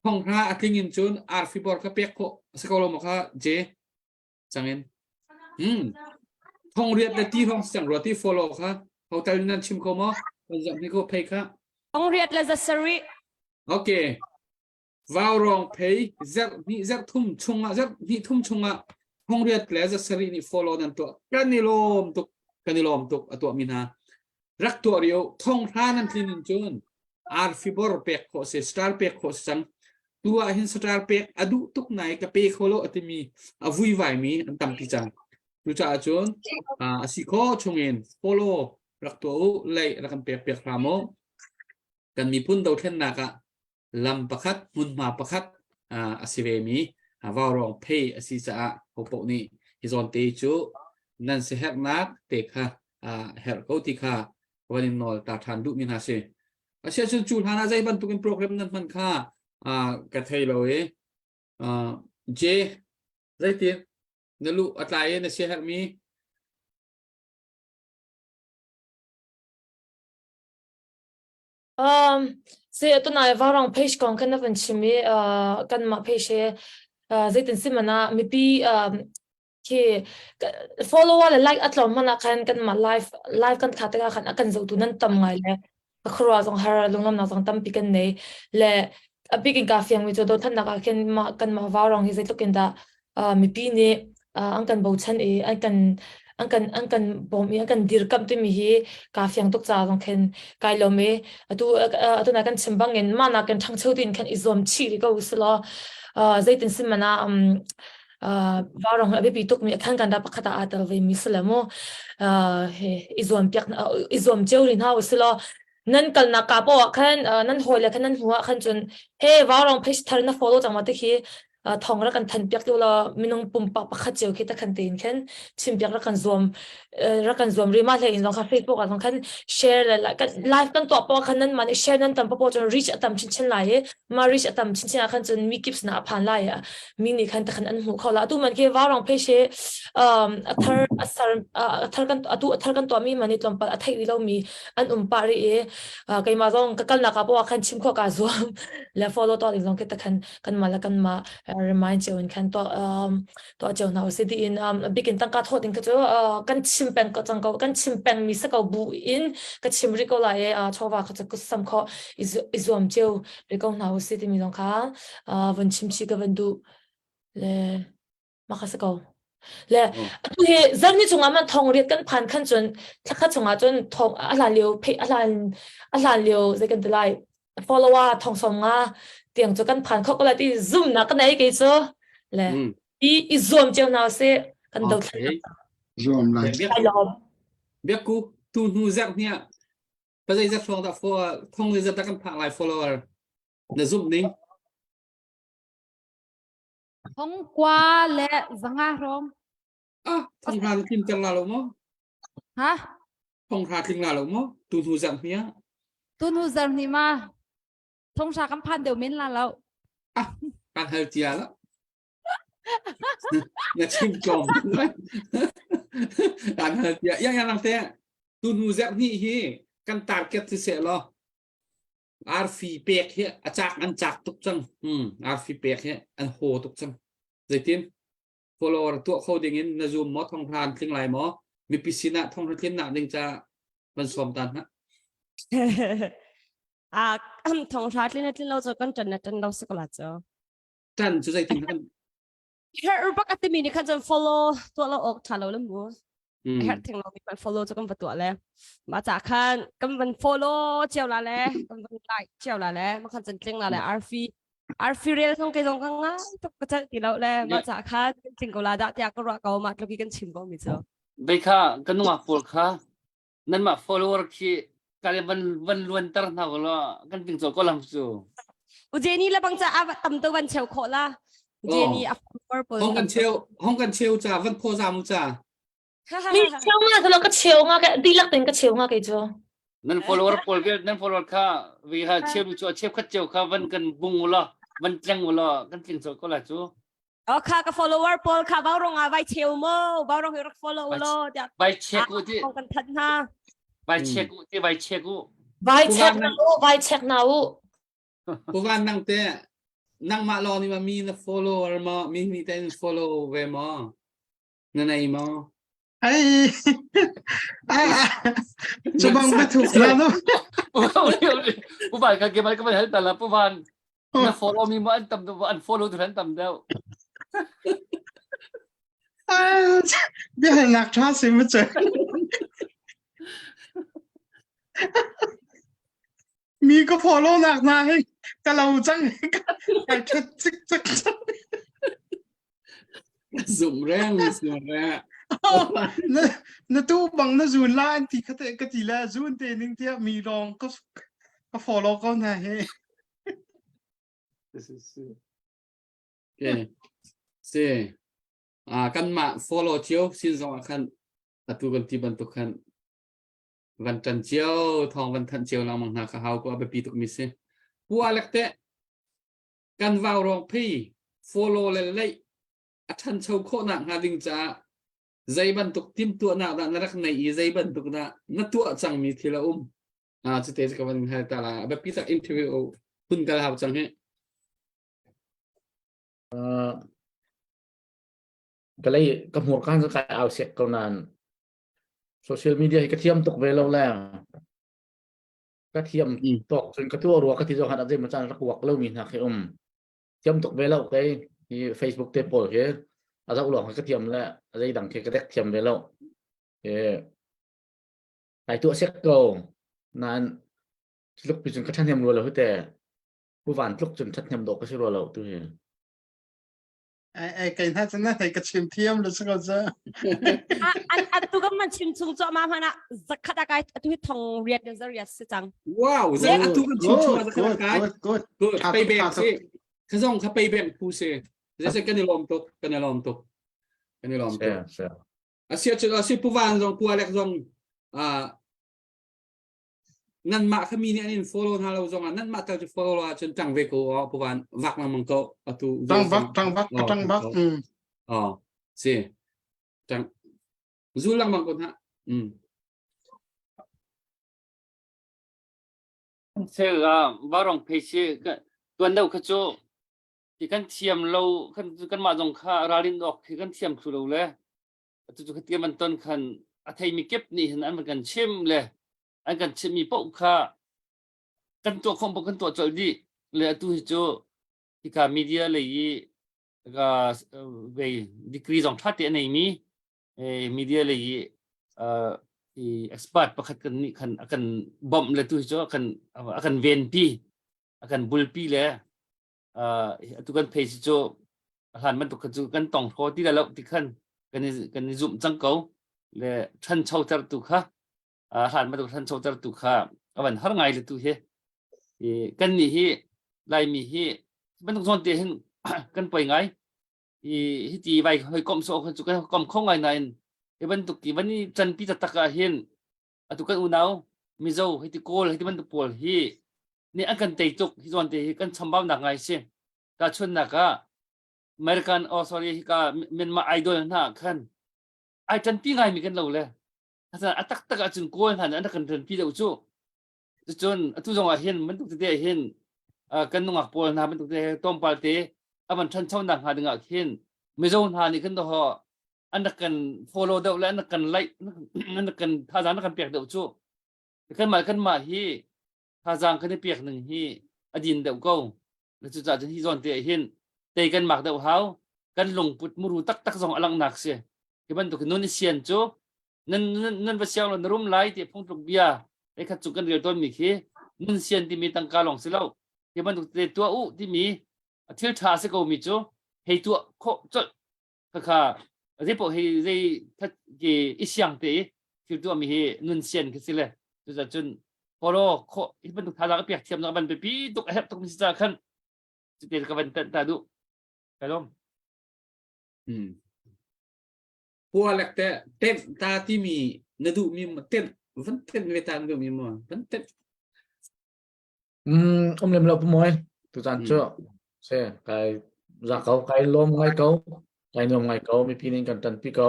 Thonghra a tling in cun arfi bor kha pek khawh a si ko lo maw kha Je? Cangin. Hmm. Thong riat le ti hong sang rua ti follow kha. Hotel nan chim ko maw? Kan zam ni ko phei kha. Thong riat le zasari. Okay. Vau rong phei zer ni zer thum chungah zer ni thum chungah thong riat le zasari ni follow nan to kan i lom tuk kan i lom tuk atua mi hna rak tuah rio thong hra nan tlin in cun arfi bor pek khawh si star pek khawh si cang tu ah hin star pek a duh tuk nai ka pe kho lo a timi a vuivai mi an tampi cang cucaah cun a si kho chungin follow. rak tuah u lei rak kan pek piak hram u. Kan miphun dothlennak ah lam pakhat hmunhma pakhat a si ve mi vaurawng phei a si caah hopoh nih hi zawn te cu nan siaherhnak te kha herh ko ti kha van in nawl ta ṭhan duhmi hna si. Asiahcun cu hlan ah zei bantukin program nan hman kha ka thei lo i J zeitin na luh a tlai i na siaherhmi Um, si tunai varang page kong kan na van chim i uh, kanmah page hi uh, zeitin si man ah mipi um, khi follower le like a tlawm hmanh ah khan kanmah live live kan thlah tikah khan a kan zohtu nan tam ngai le ka khuaruah zong har lunglawmnak zong tampi kan nei le a bik in ka fiang mi cu dothannak ah khin mah kanmah vaurong hi zeitluk in dah uh, mipi nih uh, an kan bochan i an kan an kan an kan bawm i an kan dirkamh timi hi ka fiang tuk ca zong khin kai lawm i atu atu na kan chim bangin mah nak kan ṭhangcho tin khan i zuam chih rih ko usih law uh, zeitin sin man ah um, varong a biapi tukmi a khan kan da pakhat ah aa tel ve mi si le mu i zuam piak i zuam cio rih hna usih law nan kalnak ka poah khan nan hawi le khan nan hmu ah khan cun he vaurong page thar na follow cang ma ti khi thong rak kan than piak tu la minung pumpak pakhat cio khi takhan tein khan chim piak rak kan zuam rak kan zuam ri ma hle in zong kha Facebook ah zong khan share le live kan tuah poah khan nan man share nan tam poah cun reach a tam chin chin lai i ma reach a tam chin chin ah khan cun mi kip na a phan lai mi nih khan takhan an hmuh kho la atu man khi vaurong page he um a thar a sar a thar kan atu a thar kan tuah mi mani tlawmpal a thei lo mi an um pa ri i keimah zong ka kalnak ah poah khan chim kho ka zuam le follow to ding zong khi takhan kan ma la kan ma remind cheu in khan to um to cheu na se di in um bikin tangka tho ding ka chu kan chim peng ko chang ko kan chim peng mi sa ko bu in ka chim ri ko lai e chowa kha chu kusam kho i zuam cheu ri ko hna usi timi zong kha van chim chi ka van duh le mah kha si ko le atu hi zarhni chungah man thong riat kan phan khan cun thlakhat chungah cun thong a hlan lio phe a hlan a hlan lio zei kan ti lai follower thong som nga tiang cu kan phan kho ko lai ti zum na ka nei kei cu le i i zuam cio hna se kan do thlan zuam lai biakku tu hnu zarh hnia pazai zat hrawng dah thong zat dah kan phak lai follower na zumh ning Thong kwa le zanga hrawng. Ah, thong hra na tling ter la lo maw? Ha? Thong hra tling la lo maw? Tu hnu zarh hni ah. Tu hnu zarh hni ma thong hra kan phan deuh men la lo. Ah, kan hal tia la. Na chim tlawm. Kan hal tia. Yang yang lang te. Tu hnu zarh hni hi kan target si se lo. Arfi pek hi a cak an cak tuk cang. Hmm, arfi pek hi an haw tuk cang. Zeitin? Follower tuah kho ding in na zoom maw thong hlan tling lai maw? Mipi sinah thong tlin nak ding ca van sawm tan hna. Ah, thong hra tlin tlin lo cu kan ṭan na ṭan lo si ko la cu. Ṭan cu zeitin kan Herh bak a timi nih khan cun follow tuah lo awk ṭha lo le mu. Herh theng lo mi kan follow cu kan va tuah le. Mah ca khan kan van follow cio la le kan van like cio la le ma khan cun tling la le arfi arfi rel zong kei zong ka ngai tuk ka celh ti lo le mah ca khan kan tling ko la dah tiah ka ruah ko mah tluk i kan chim ko mi cu. Bei kha kan nungak pawl kha nanmah follower khi kale van van luanter hna ko law kan ting cho ko lam cu. U Jenny le bang ca a tam to van cheu khawh la. U Jenny a follower pawl. Hong kan cheu hong kan cheu ca van pho za mu ca. Mi cheu nga thalo ka cheu nga ka dihlak ten ka cheu nga kei cu. Nan follower pawl vel nan follower kha vi ha cheu cu a cheu khat cheu kha van kan bung ula van tleng ula kan tling cho ko la cu. O kha ka follower pawl kha vau rong ah vai cheu mo vau rong hi rak follow lo tiah vai check u ti kan that hna vai check u ti vai check u vai check na u vai check na u Puvan nang te nangmah lawng nih ma mi na follower ma mi nih ten follow ve ma na nei ma Ai ai cubang betuk la no Puvan ka ke mal ka hal ta la Puvan na follow mi ma an tam deuh an follow tu an tam deuh biahalnak ṭha si mu cu mi ka follow nak hna hi ka lo cang kai ṭhet cik cek cang zum reng zum reng. Na na tu bang na zun la an ti kha te ka ti la zun te ning tiah mi lawng ka ka follow ko hna hi. Okay. Si. Ah kan mah follow cio sin zong ah khan atu kan ti bantuk khan van ṭan cio thawng van thanh cio lengmang hna kha hau ko a biapi tuk mi si. Pu Alek te kan vau rong phei follow le leih a ṭhancho khawhnak hnga ding caah zei bantuk timhtuahnak dah na rak neih i zei bantuk dah na tuah cangmi thil a um ah cute ka van hal ta la a biapi tak interview hun kal hau cang hi Ka lei ka hmur kan kai au sek ko nan social media hi ka thiam tuk ve lo le ka thiam tok cun ka tuah rua ka ti zong han azei ma caan rak wak lo mi hna khi um thiam tuk ve lo kei hi Facebook te pawl hi a zoh lawng ka thiam le a zei dang khi ka dek thiam ve lo e ai tuah sek ko nan tluk pi cun ka ṭhahnem rua lo hi te pu van tluk cun ṭhathnem dawh ka si rua lo tu hi Ai ai kai hna cun na thei ka chim thiam lo si ko cu. Atu kan man chim chung cu ma hmana zakhat a kai atu hi thong riat le zariat si cang. Wow, za atu kan chim chung zakhat a kai. Good, good, good. Pay back si. Ka zong kha pay back phu si. Zese kan i lawm tuk, kan i lawm tuk. Kan i lawm tuk. Asia cu asi pu van zong pu Alek zong ah nanmah kha mi nih an in follow hna lo zong ah nanmah tal cu follow lo ahcun ṭang ve ko aw puvan vak lengmang ko atu ṭang vak ṭang vak ka ṭang vak mm. oh si ṭang zul lengmang ko hna mm Se varong phei si tuan deuh kha cu ti kan thiam lo kan kan mah zong kha ralrin awk khi kan thiam thlu lo le atu cu khatiam an ton khan a theimi kip nih hin an kan chim le an kan chimmi paoh kha kan tuah khawh paoh kan tuah colh dih le atu hi cu hika media lei i ka vei degree zong ṭha te a neimi media lei i i expert pakhat kan nih khan a kan bawmh le tu hi cu a kan a kan venpi a kan bulpi le atu kan page cu hlan bantuk kha cu kan tong hraw ti lo ti khan kan i kan i zumh cang ko le ṭhancho tertu kha hlan bantuk ṭhancho tertu kha a van har ngai le tu hi kan nih hi Laimi hi bantuk zawn te hin kan poi ngai i hiti vai hoi kom so kha cu kan kom kho ngai nain hi bantuk ti van i canpi taktak ah hin atu kan unau Mizo hiti Kawl hiti bantuk pawl hi nih an kan tei tuk hi zawn te hi kan chambaunak ngai si tahchunhnak ah American oh sorry hika Myanmar idol hna khan ai ṭanpi ngaimi kan lo le a taktak ahcun Kawl hna nih an rak kan ṭanpi deuh cu cucun atu zong ah hin bantuk tete hin kan nungak pawl hna bantuk te tlawmpal te a van ṭhanchonak hnga ding ah khin Mizo hna nih khan ho an rak kan follow deuh le an rak kan like an rak kan thazaang an rak kan pek deuh cu kanmah kanmah hi thazaang kan i pek ning hi a din deuh ko cucaah cun hi zawn te ah hin tei kan mak deuh hau kan lungput muru taktak zong a langhnak si hi bantuk nun i sian cu nan nan va siang lo na rum lai ti phungtluk bia ei khat cu kan rel tawn mi khi nun sian timi tangka lawng si lo hi bantuk te tuah u timi thil ṭha si ko mi cu hei tuah khawh colh khakha zei poh hi zei that ki i siang te i thil tuah mi hi nun sian khi si le cucaah cun follow khawh hi bantuk thazaang a pek thiam nak van biapi tuk a herh tuk mi si caah khan cute ka van tanh ta duh kalom hmm pualek te temh ta timi na duh mi temh van temh ve ta na duh mi mo van temh Mm, um lem lo pu moi. Tuzan cu se kai za ko kai lom ngai ko. Kai nuam ngai ko mipi ning kan tan pi ko.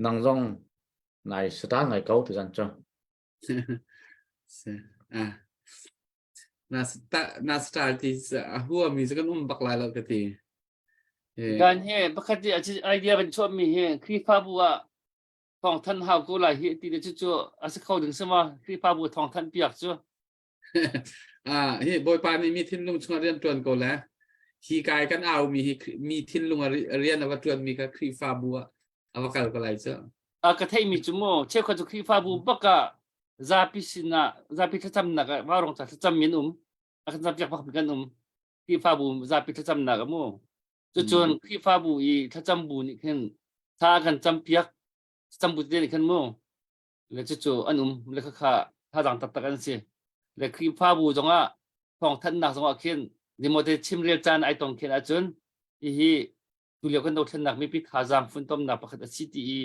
Nang zong nai sata ngai ko tuzan cu. Se ah na sta na star ti a hua mi cu kan um bak lai lo ka ti. Kan hi pakhat idea van chuah mi hi Khrihfabu ah thawngthan hau ko lai hi ti le cucu a si kho ding si ma Khrihfabu thawngthan piak cu ah hi bawipa nih mi thinlung chungah rian ṭuan ko le hi kai kan au mi hi mi thinlung a rian a va ṭuan mi kha Khrihfabu ah a va kal ko lai cu a ka theih mi cu mu cheukhat cu Khrihfabu bak ah zapi sinah zapi thlacamnak ah vaurong ca thlacam min um a kan campiak bak mi kan um Khrihfabu zapi thlacamnak ah mu cucun Khrihfabu i thlacam bu nih khin thla kan campiak. Sambu te nih khan mu le cucu an um le khakha thazaang taktak an si. Le Khrihfabu zongah thawngthanhnak zongah khin Timote chimrel caan ai tong khin ahcun hihi tulio kan dothlennak mipi thazaang funtomnak pakhat a si ti i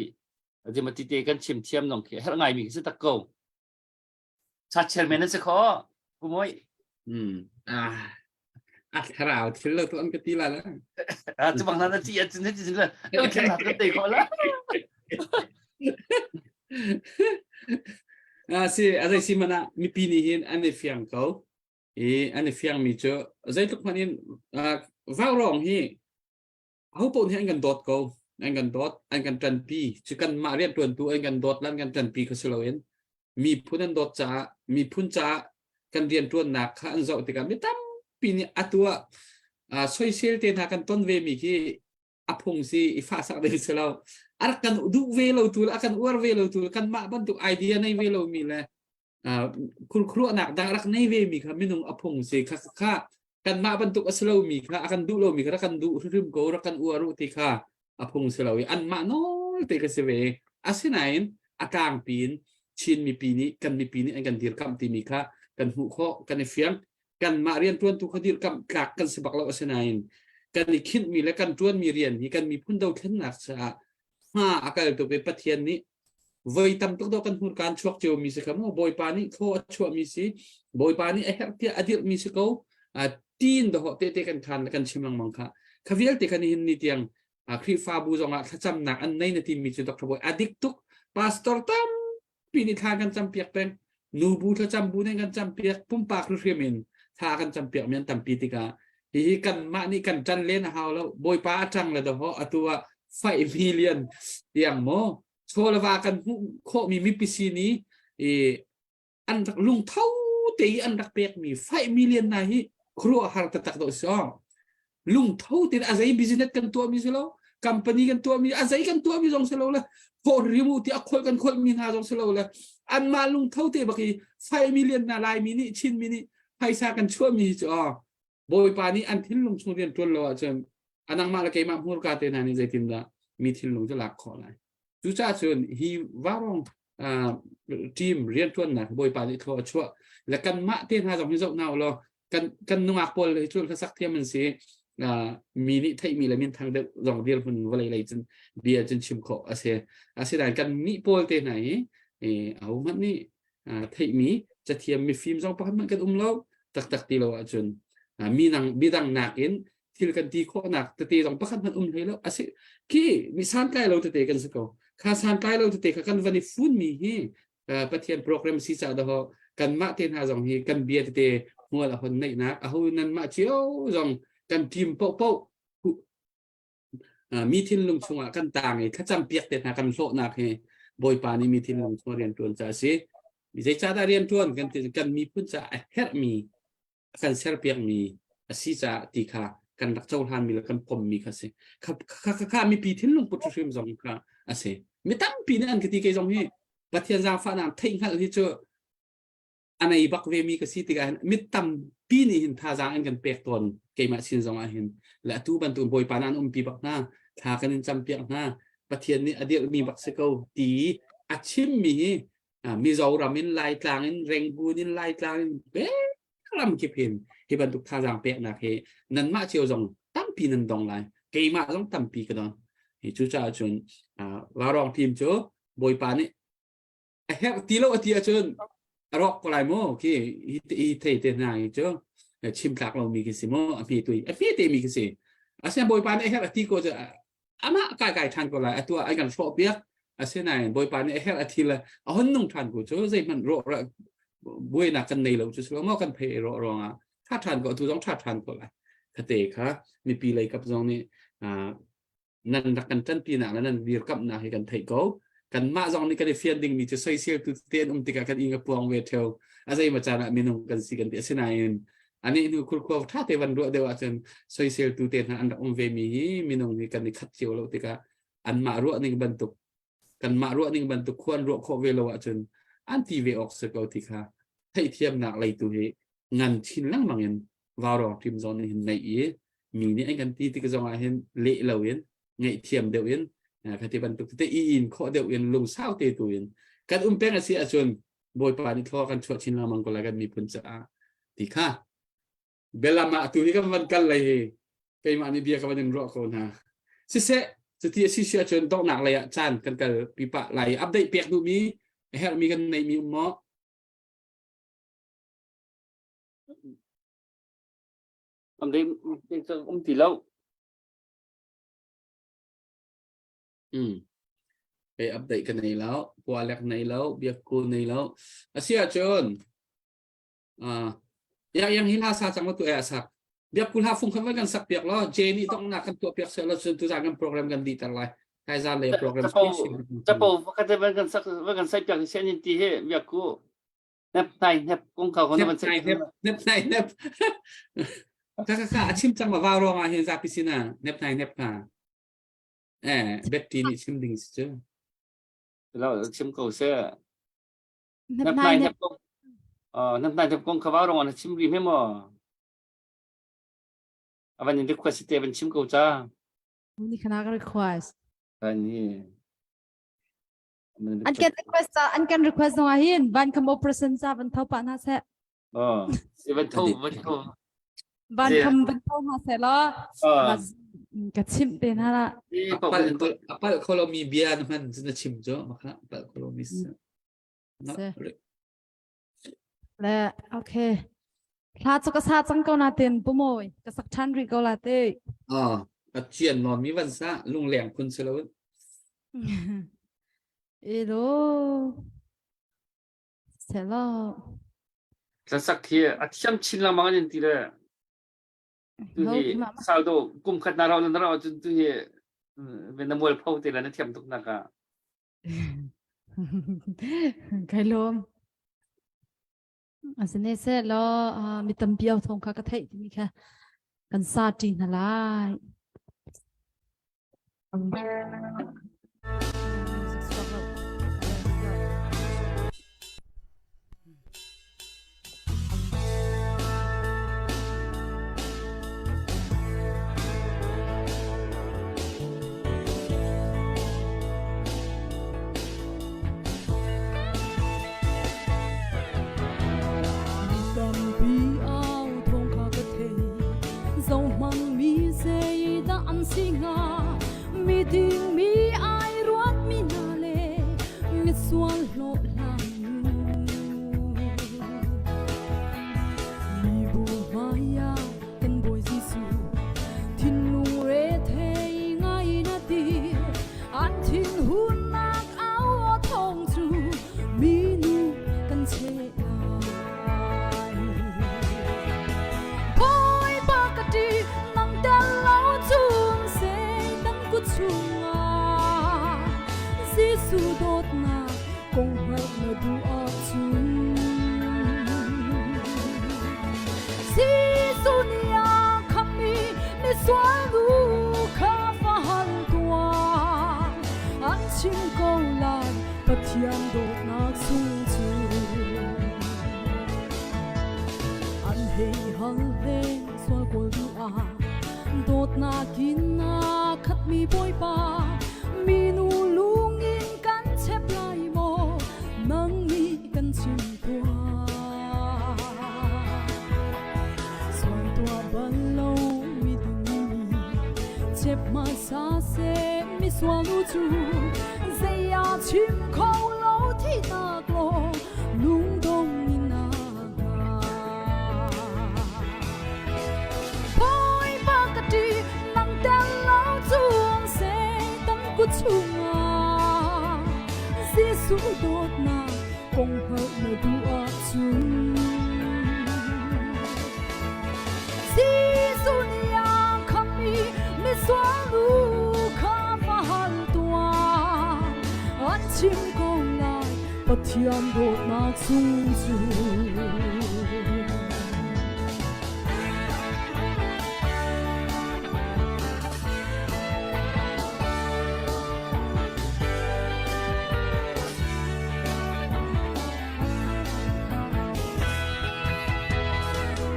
Timothy te kan chim thiam nong khi herh ngaimi khi si tak ko. Cha chairman na si kho Pu Moi. Hmm. Ah. A thlarau thil lo tu an ka ti la la. Ah cu bang na ci a cun ci la. Dothlennak kan tei kho la. Ah si a zei si mana mipi nih hin an i fiang ko. I an i fiang mi cu zeitluk hmanh in vaurawng hi aho paoh nih an kan dawt ko an kan dawt an kan ṭanpi cu kanmah rianṭuantu an kan dawt le an kan ṭanpi kha si loin miphun an dawt caah miphun caah kan rianṭuannak kha an zoh tikah mi tampi nih atu ah soisel te hna kan ton ve mi khi a phung si i fahsak ding si lo a rak kan duh ve lo tu le a kan uar ve lo tu le kanmah bantuk idea nei ve lo mi le khurkhuruahnak dang rak nei ve mi kha minung a phung si kha kha kanmah bantuk a si lomi kha a kan duh lomi kha rak kan duh hrimhrim ko rak kan uar u ti kha a phung si lo i anmah nawl te ka si ve asinain a tlangpi in Chin mipi nih kan mipi nih an kan dirkamh timi kha kan hmuh khawh kan i fiang kanmah rianṭuantu kha dirkamh tlak kan si bak lo asinain kan i khinhmi le kan ṭuanmi rian hi kan miphun dothlennak caah hma a kal tuk i Pathian nih voi tam tuk dawh kan hmurkaan chuak cio mi si kha mu Bawipa nih thaw a chuah mi si Bawipa nih a herh tiah a dirh mi si ko tiin dawh te te kan khan kan chim lengmang kha kha vialte kha nihin ni tiang Khrihfabu zongah thlacamnak an nei na ti mi cu Dr. Bawi a dik tuk pastor tampi nih thla kan campiak peng nubu thlacam bu nih kan campiak pumpak hrim in thla kan campiak mi an tampi tikah hihi kanmah nih kan ṭan len a hau lo Bawipa a ṭang le dawh atu ah 5 million tiang maw chaw le va kan hmuh khawhmi mipi sin i an rak lungtho te i an rak pekmi 5 million na hi khuaruahhar taktak dawh si aw lungtho te a zei business kan tuahmi si lo company kan tuahmi a zei kan tuahmi zong si lo le khawh rimu ti a khol kan kholmi hna zong si lo le anmah lungtho te bak i 5 million na laimi nih Chinmi nih phaisa kan chuahmi hi cu aw Bawipa nih an thinlung chung rian ṭuan lo ahcun a nangmah le keimah hmurka te hna nih zeitindah mi thinlung cu lak khawh lai. Cucaah cun hi vaurawng team rianṭuannak Bawipa nih thlua a chuah le kanmah te hna zong hi zoh hna u law kan kan nungak pawl hi cu hlasak thiam an si mi nih theihmi le minthang deuh zong dirhmun vawlei lei cun bia cun chim khawh a si. Asinain kan nih pawl te hna hi ahohmanh nih theihmi cathiam mifim zong pakhat hmanh kan um lo taktak ti lo ahcun mi nang midang nakin thil kan ti khawhnak tete zong pakhat hmanh um hlei lo asi khi mi santlai lo tete kan si ko kha santlai lo tete kha kan van i fun mi hi Pathian program si ca daho kanmah te hna zong hi kan bia tete hmual a hon neihnak aho nan mah cio zong kan team poh mi thinlung chungah kan tang i thlacam piak te hna kan hlawhnak hi Bawipa nih mi thinlung chung rianṭuan ca a si. Zeicahdah rianṭuan kan ti kan miphun caah a herhmi a kan serpiakmi a si caah ti kha kan rak cohlanmi le kan pommi kha si. Kha kha kha mipi thinlung put hrim zong kha a si. Mi tampi nih an ka ti kei zong hi Pathian zaangfahnak theihhngalh hi cu a nei bak ve mi ka si tikah hin mit tampi nih hin thazaang an kan pek tawn keimah sin zong ah hin le atu bantuk bawipa nan umpi bak hna thla kan in campiak hna pathian nih a dirhmi bak si ko ti a chimmi hi Mizoram in Laitlang in Rangoon in Laitlang in ram kip hin hi bantuk thazaang peknak hi nanmah cio zong tampi nan dong lai keimah zong tampi ka don hi cucaah cun Vaurawng team cu bawipa nih a herh ti lo a ti ahcun a rawk ko lai mu khi hi thei te hna hi cu chim tlak lomi khi si mu a hme tui a hme te mi khi si asinain bawipa nih a herh a ti ko cu amah kai kai ṭhan ko lai atu ah an kan hrawh piak asinain bawipa nih a herh a thil a hon nung ṭhan ko cu zeihmanh rawh buainak kan nei lo cu si lo maw kan phei rawh ruangah ṭha ṭhan ko atu zong ṭha ṭhan ko lai khate kha mipi lei kap zong nih nan rak kan ṭanpinak le nan dirkamhnak hi kan theih ko kanmah zong nih kan i fian dingmi cu soiseltu te an um tikah kan ing a puang ve theo a zei ma caan ah minung kan si kan ti asinain anih hnu khurkhua ṭha te van ruah deuh ahcun soiseltu te hna an rak um ve mi hi minung hi kan i khat cio lo tikah anmah ruah ning bantuk kanmah ruah ning bantuk khua an ruah khawh ve lo ahcun an ti ve awk si ko ti kha theihthiamnak leitu hi ngan chin lengmang in vaurawng ṭim zawn hin neih i mi nih an kan ti tik zong ah hin leh lo in ngaihthiam deuh in. Kha ti bantuk te i in khawh deuh in lungsau te tu in kan um peng a si ahcun Bawipa nih thlaw kan chuah chin lengmang ko lai kan miphun caah ti kha Belam ah tu hi kan van kal lei hi keimah nih bia ka van in ruah ko hna. Siseh cuti a si si ahcun donghnak lei ah caan kan kal pi pah lai. Update pek duhmi a herhmi kan neihmi um maw? Update um ti lo. Kei update ka nei lo, pualek nei lo, biakku nei lo. Asi ahcun yang yang hi hla sa cang tu e sak biak kul ha fung khan kan sak piak lo Jenny tong na kan tuah piak se lo cun tu zan kan program kan di tar lai kai zan le program capo pakhat van kan sak van kan sai piak se nin ti he biak ku nep nai nep kong kha kon van sai nep nep nai nep ka ka ka achim chang ma wa rong ah hin zapi sina nep nai nep ka eh bet ti ni chim ding si chu lo chim ko se Nep nai nep kong nep nai nep kong kha wa rong an chim ri me mo avan in request te van chim ko cha Ni khana ka request. Ani An kan request an kan request zong ah hin van kham operation cha van tho pa na se. Oh, van tho van tho. Van kham van tho ma se la. Ka chim te na la. Apal apal kholomi bia na man na chim jo makha apal kholomi Le okay. Hla cu ka sa cang ko na ten pumawi ka sak ṭhan rih ko la te. Ah, a cian nawn mi van sa lungleng phun si lo. Elo. Selo. Tlasak hi a thiam chin lengmang an in ti le. Tu hi saldo kum khat na rau na rau cun tu hi na mual pho te le na thiam tuk nak ah. Kai lawm. Asine se law mi tampi au thong kha ka theih timi kha kan sa ṭi hna lai. Tampi au thong kha ka thei zohmang mi zeidah an si hnga mi ding mi ai ruat mi hna le misual hlawh hlang Mibu hmaiah kan Bawi Jesuh thinlung rethei ngai na ti an thinhunnak au thawng cu minu kan cheh lai Bawipa ka ṭih nang tel lo cun Satan kut chungah Jesuh dawtnak kong hngalh na duh ahcun Jesuh nih a khamhmi misual nu kha va hal tuah an chim ko lai Pathian dawtnak sung cu an hei hal len sual kawl duh ah dawtnak in a khatmi Bawipa minu lungin kan chep lai maw nang nih kan chim tuah sual tuah bal lo mi ding chep hmasa seh mi sual nu cu zei ah chim kho lo thihnak law lungdong in a Bawipa ka ṭih nang tel lo cun Satan kut chungah Jesuh dawtnak kong hngalh na duh ahcun Jesuh nih a khamh i misual nu kha va hal tuah an chim ko lai Pathian dawtnak sung cu.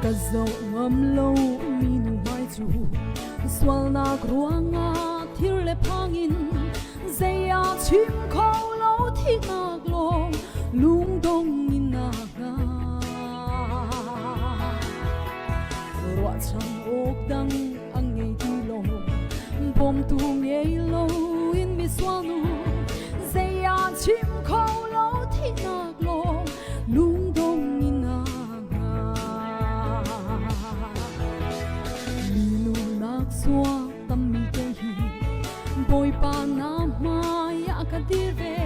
Ka zoh ngam lo mi nu hmai cu sualnak ruangah thir le phang in. Zei ah chim kho lo thihnak lawng lungdong in na Ruahchan awk dang a ngei ti lo bawmtu ngei lo in misual nu zei ah chim kho lo thihnak lawng lungdong in na Mi nunak sua tammi te hi Bawipa na hmai ah ka dir ve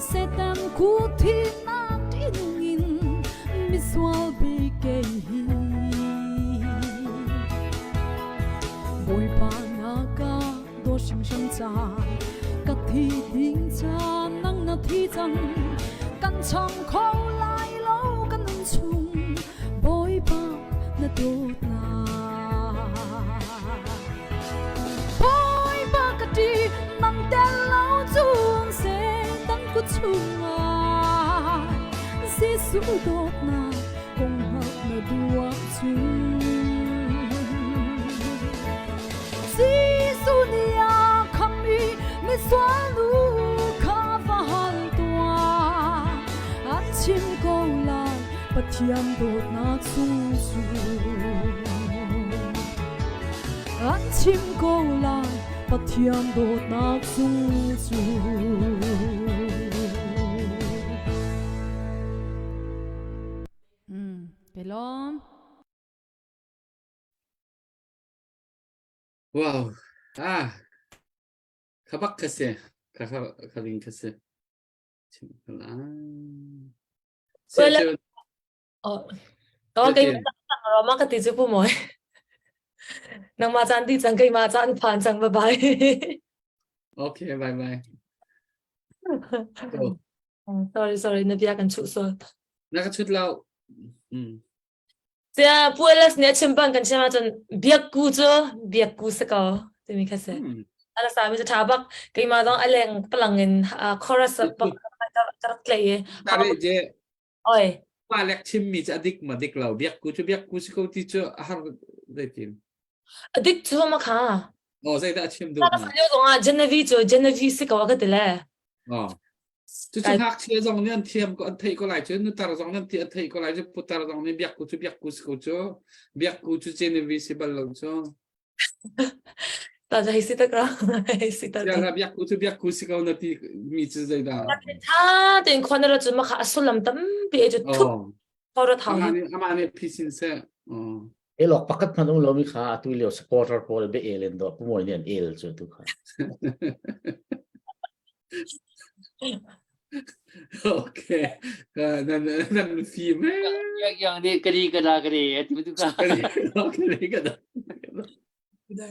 Satan kut thinak ṭihnung in misual bik kei hi Bawipa na ka dawt hrimhrim ca ka thi ding caan nang na thi cang kan cham kho lai lo kan nun chung Bawipa na dawtnak Bawipa ka ṭi nang tel lo cun Satan kut chungah Jesuh dawtnak kong hngalh na duh ahcun Jesuh nih a khamh i misual nu kha va hal tuah an chim ko lai Pathian dawtnak sung cu an chim ko lai Pathian dawtnak sung cu Mm, ke lawm. Wow. Ah. Khabak ka si. Kha kha kha ling ka si. Chim ah. Well, oh, oh, kei ro ma ka ti chu pu moi. Nangmah caan ti cang keimah caan phan cang bye bye. Okay, bye bye. Sorry, sorry, na bia kan chuh sual. Na ka chut lo. Mm. Sia Pu Elias nih a chim bang kan chim ahcun biakku cu biakku si ko timi kha si. Mm. Ala sami cu tha bak keimah zong a leng palang in chorus bak ka rak tlaih i. Tari je. Oi. Pa lek chim mi cu a dik ma dik lo biakku cu biakku si ko ti cu a har zeitin. A dik cu ma kha. Oh zeidah a chim duh na? Ka lio zong ah Genevieve cu Genevieve si ko a ka ti le. Oh. Cucu ngakchia zong nih an thiam ko an theih ko lai cu nutar zong nih an an theih ko lai cu putar zong nih biakku cu biakku si ko cu biakku cu Genevieve si bal lo cu. Ta hei si tak ra hei si tak. Ya biakku cu biakku si ko na ti mi cu zeidah. Tha tein khua na ra cu ma kha a sullam tampi e cu thup Thawrat hau Amah nih amah nih phisin seh. Oh. Elok pakhat hmanh um lomi kha atu lio supporter pawl be el in do pumawi nih an el cu tu kha. Okay. Nan nan fim eh. Yang yang ni kari kada kari ati betul ka. Kari kari kada.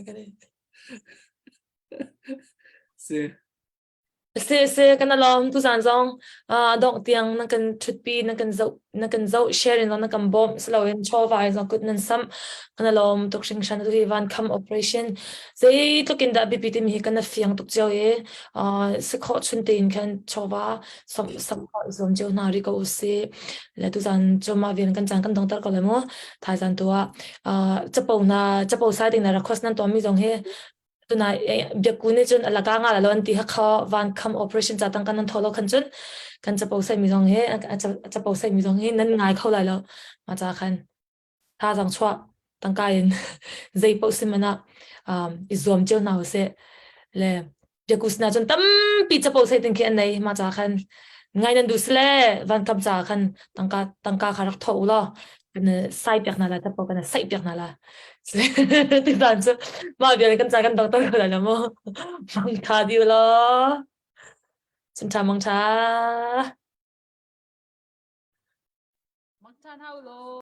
Kari. Si. Si si kan alawm tuzan zong dongh tiang nan kan ṭhutpi nan kan zoh nan kan zoh share in zong nan kan bawmh siloin chawva in zong kut nan samh kan alawm tuk hringhran atu hi van kham operation zeitluk in dah biapi timi hi kan fiang tuk cio i si khawh chun tein khan chawva samh sak khawh i zuam cio hna rih ko usih le tuzan cu mah vian kan caan kan dongter ko lai mu thaizan tu ah capo hna capo sai ding na request nan tuahmi zong hi Tuna biakku nih cun alaka nga la lo an ti kha van kham operation ca tang kan nan tho lo khan cun kan capo sai mi zong hi capo sai mi zong hi nan ngai kho lai lo ma cha khan tha zang chuah tangka in zei paoh sim mana um i zuam cio hna usih le biakku sina cun tampi capo sai tin khi an nei ma cha khan ngai nan duh sile van kam ca khan tangka tangka kha rak tho u law kan sai piak hna la capo kan sai piak hna la Ti cu mah vial kan ca kan doctor ko lai lo mu. Mangtha diu law. Chun tha mangtha. Mangtha hau law.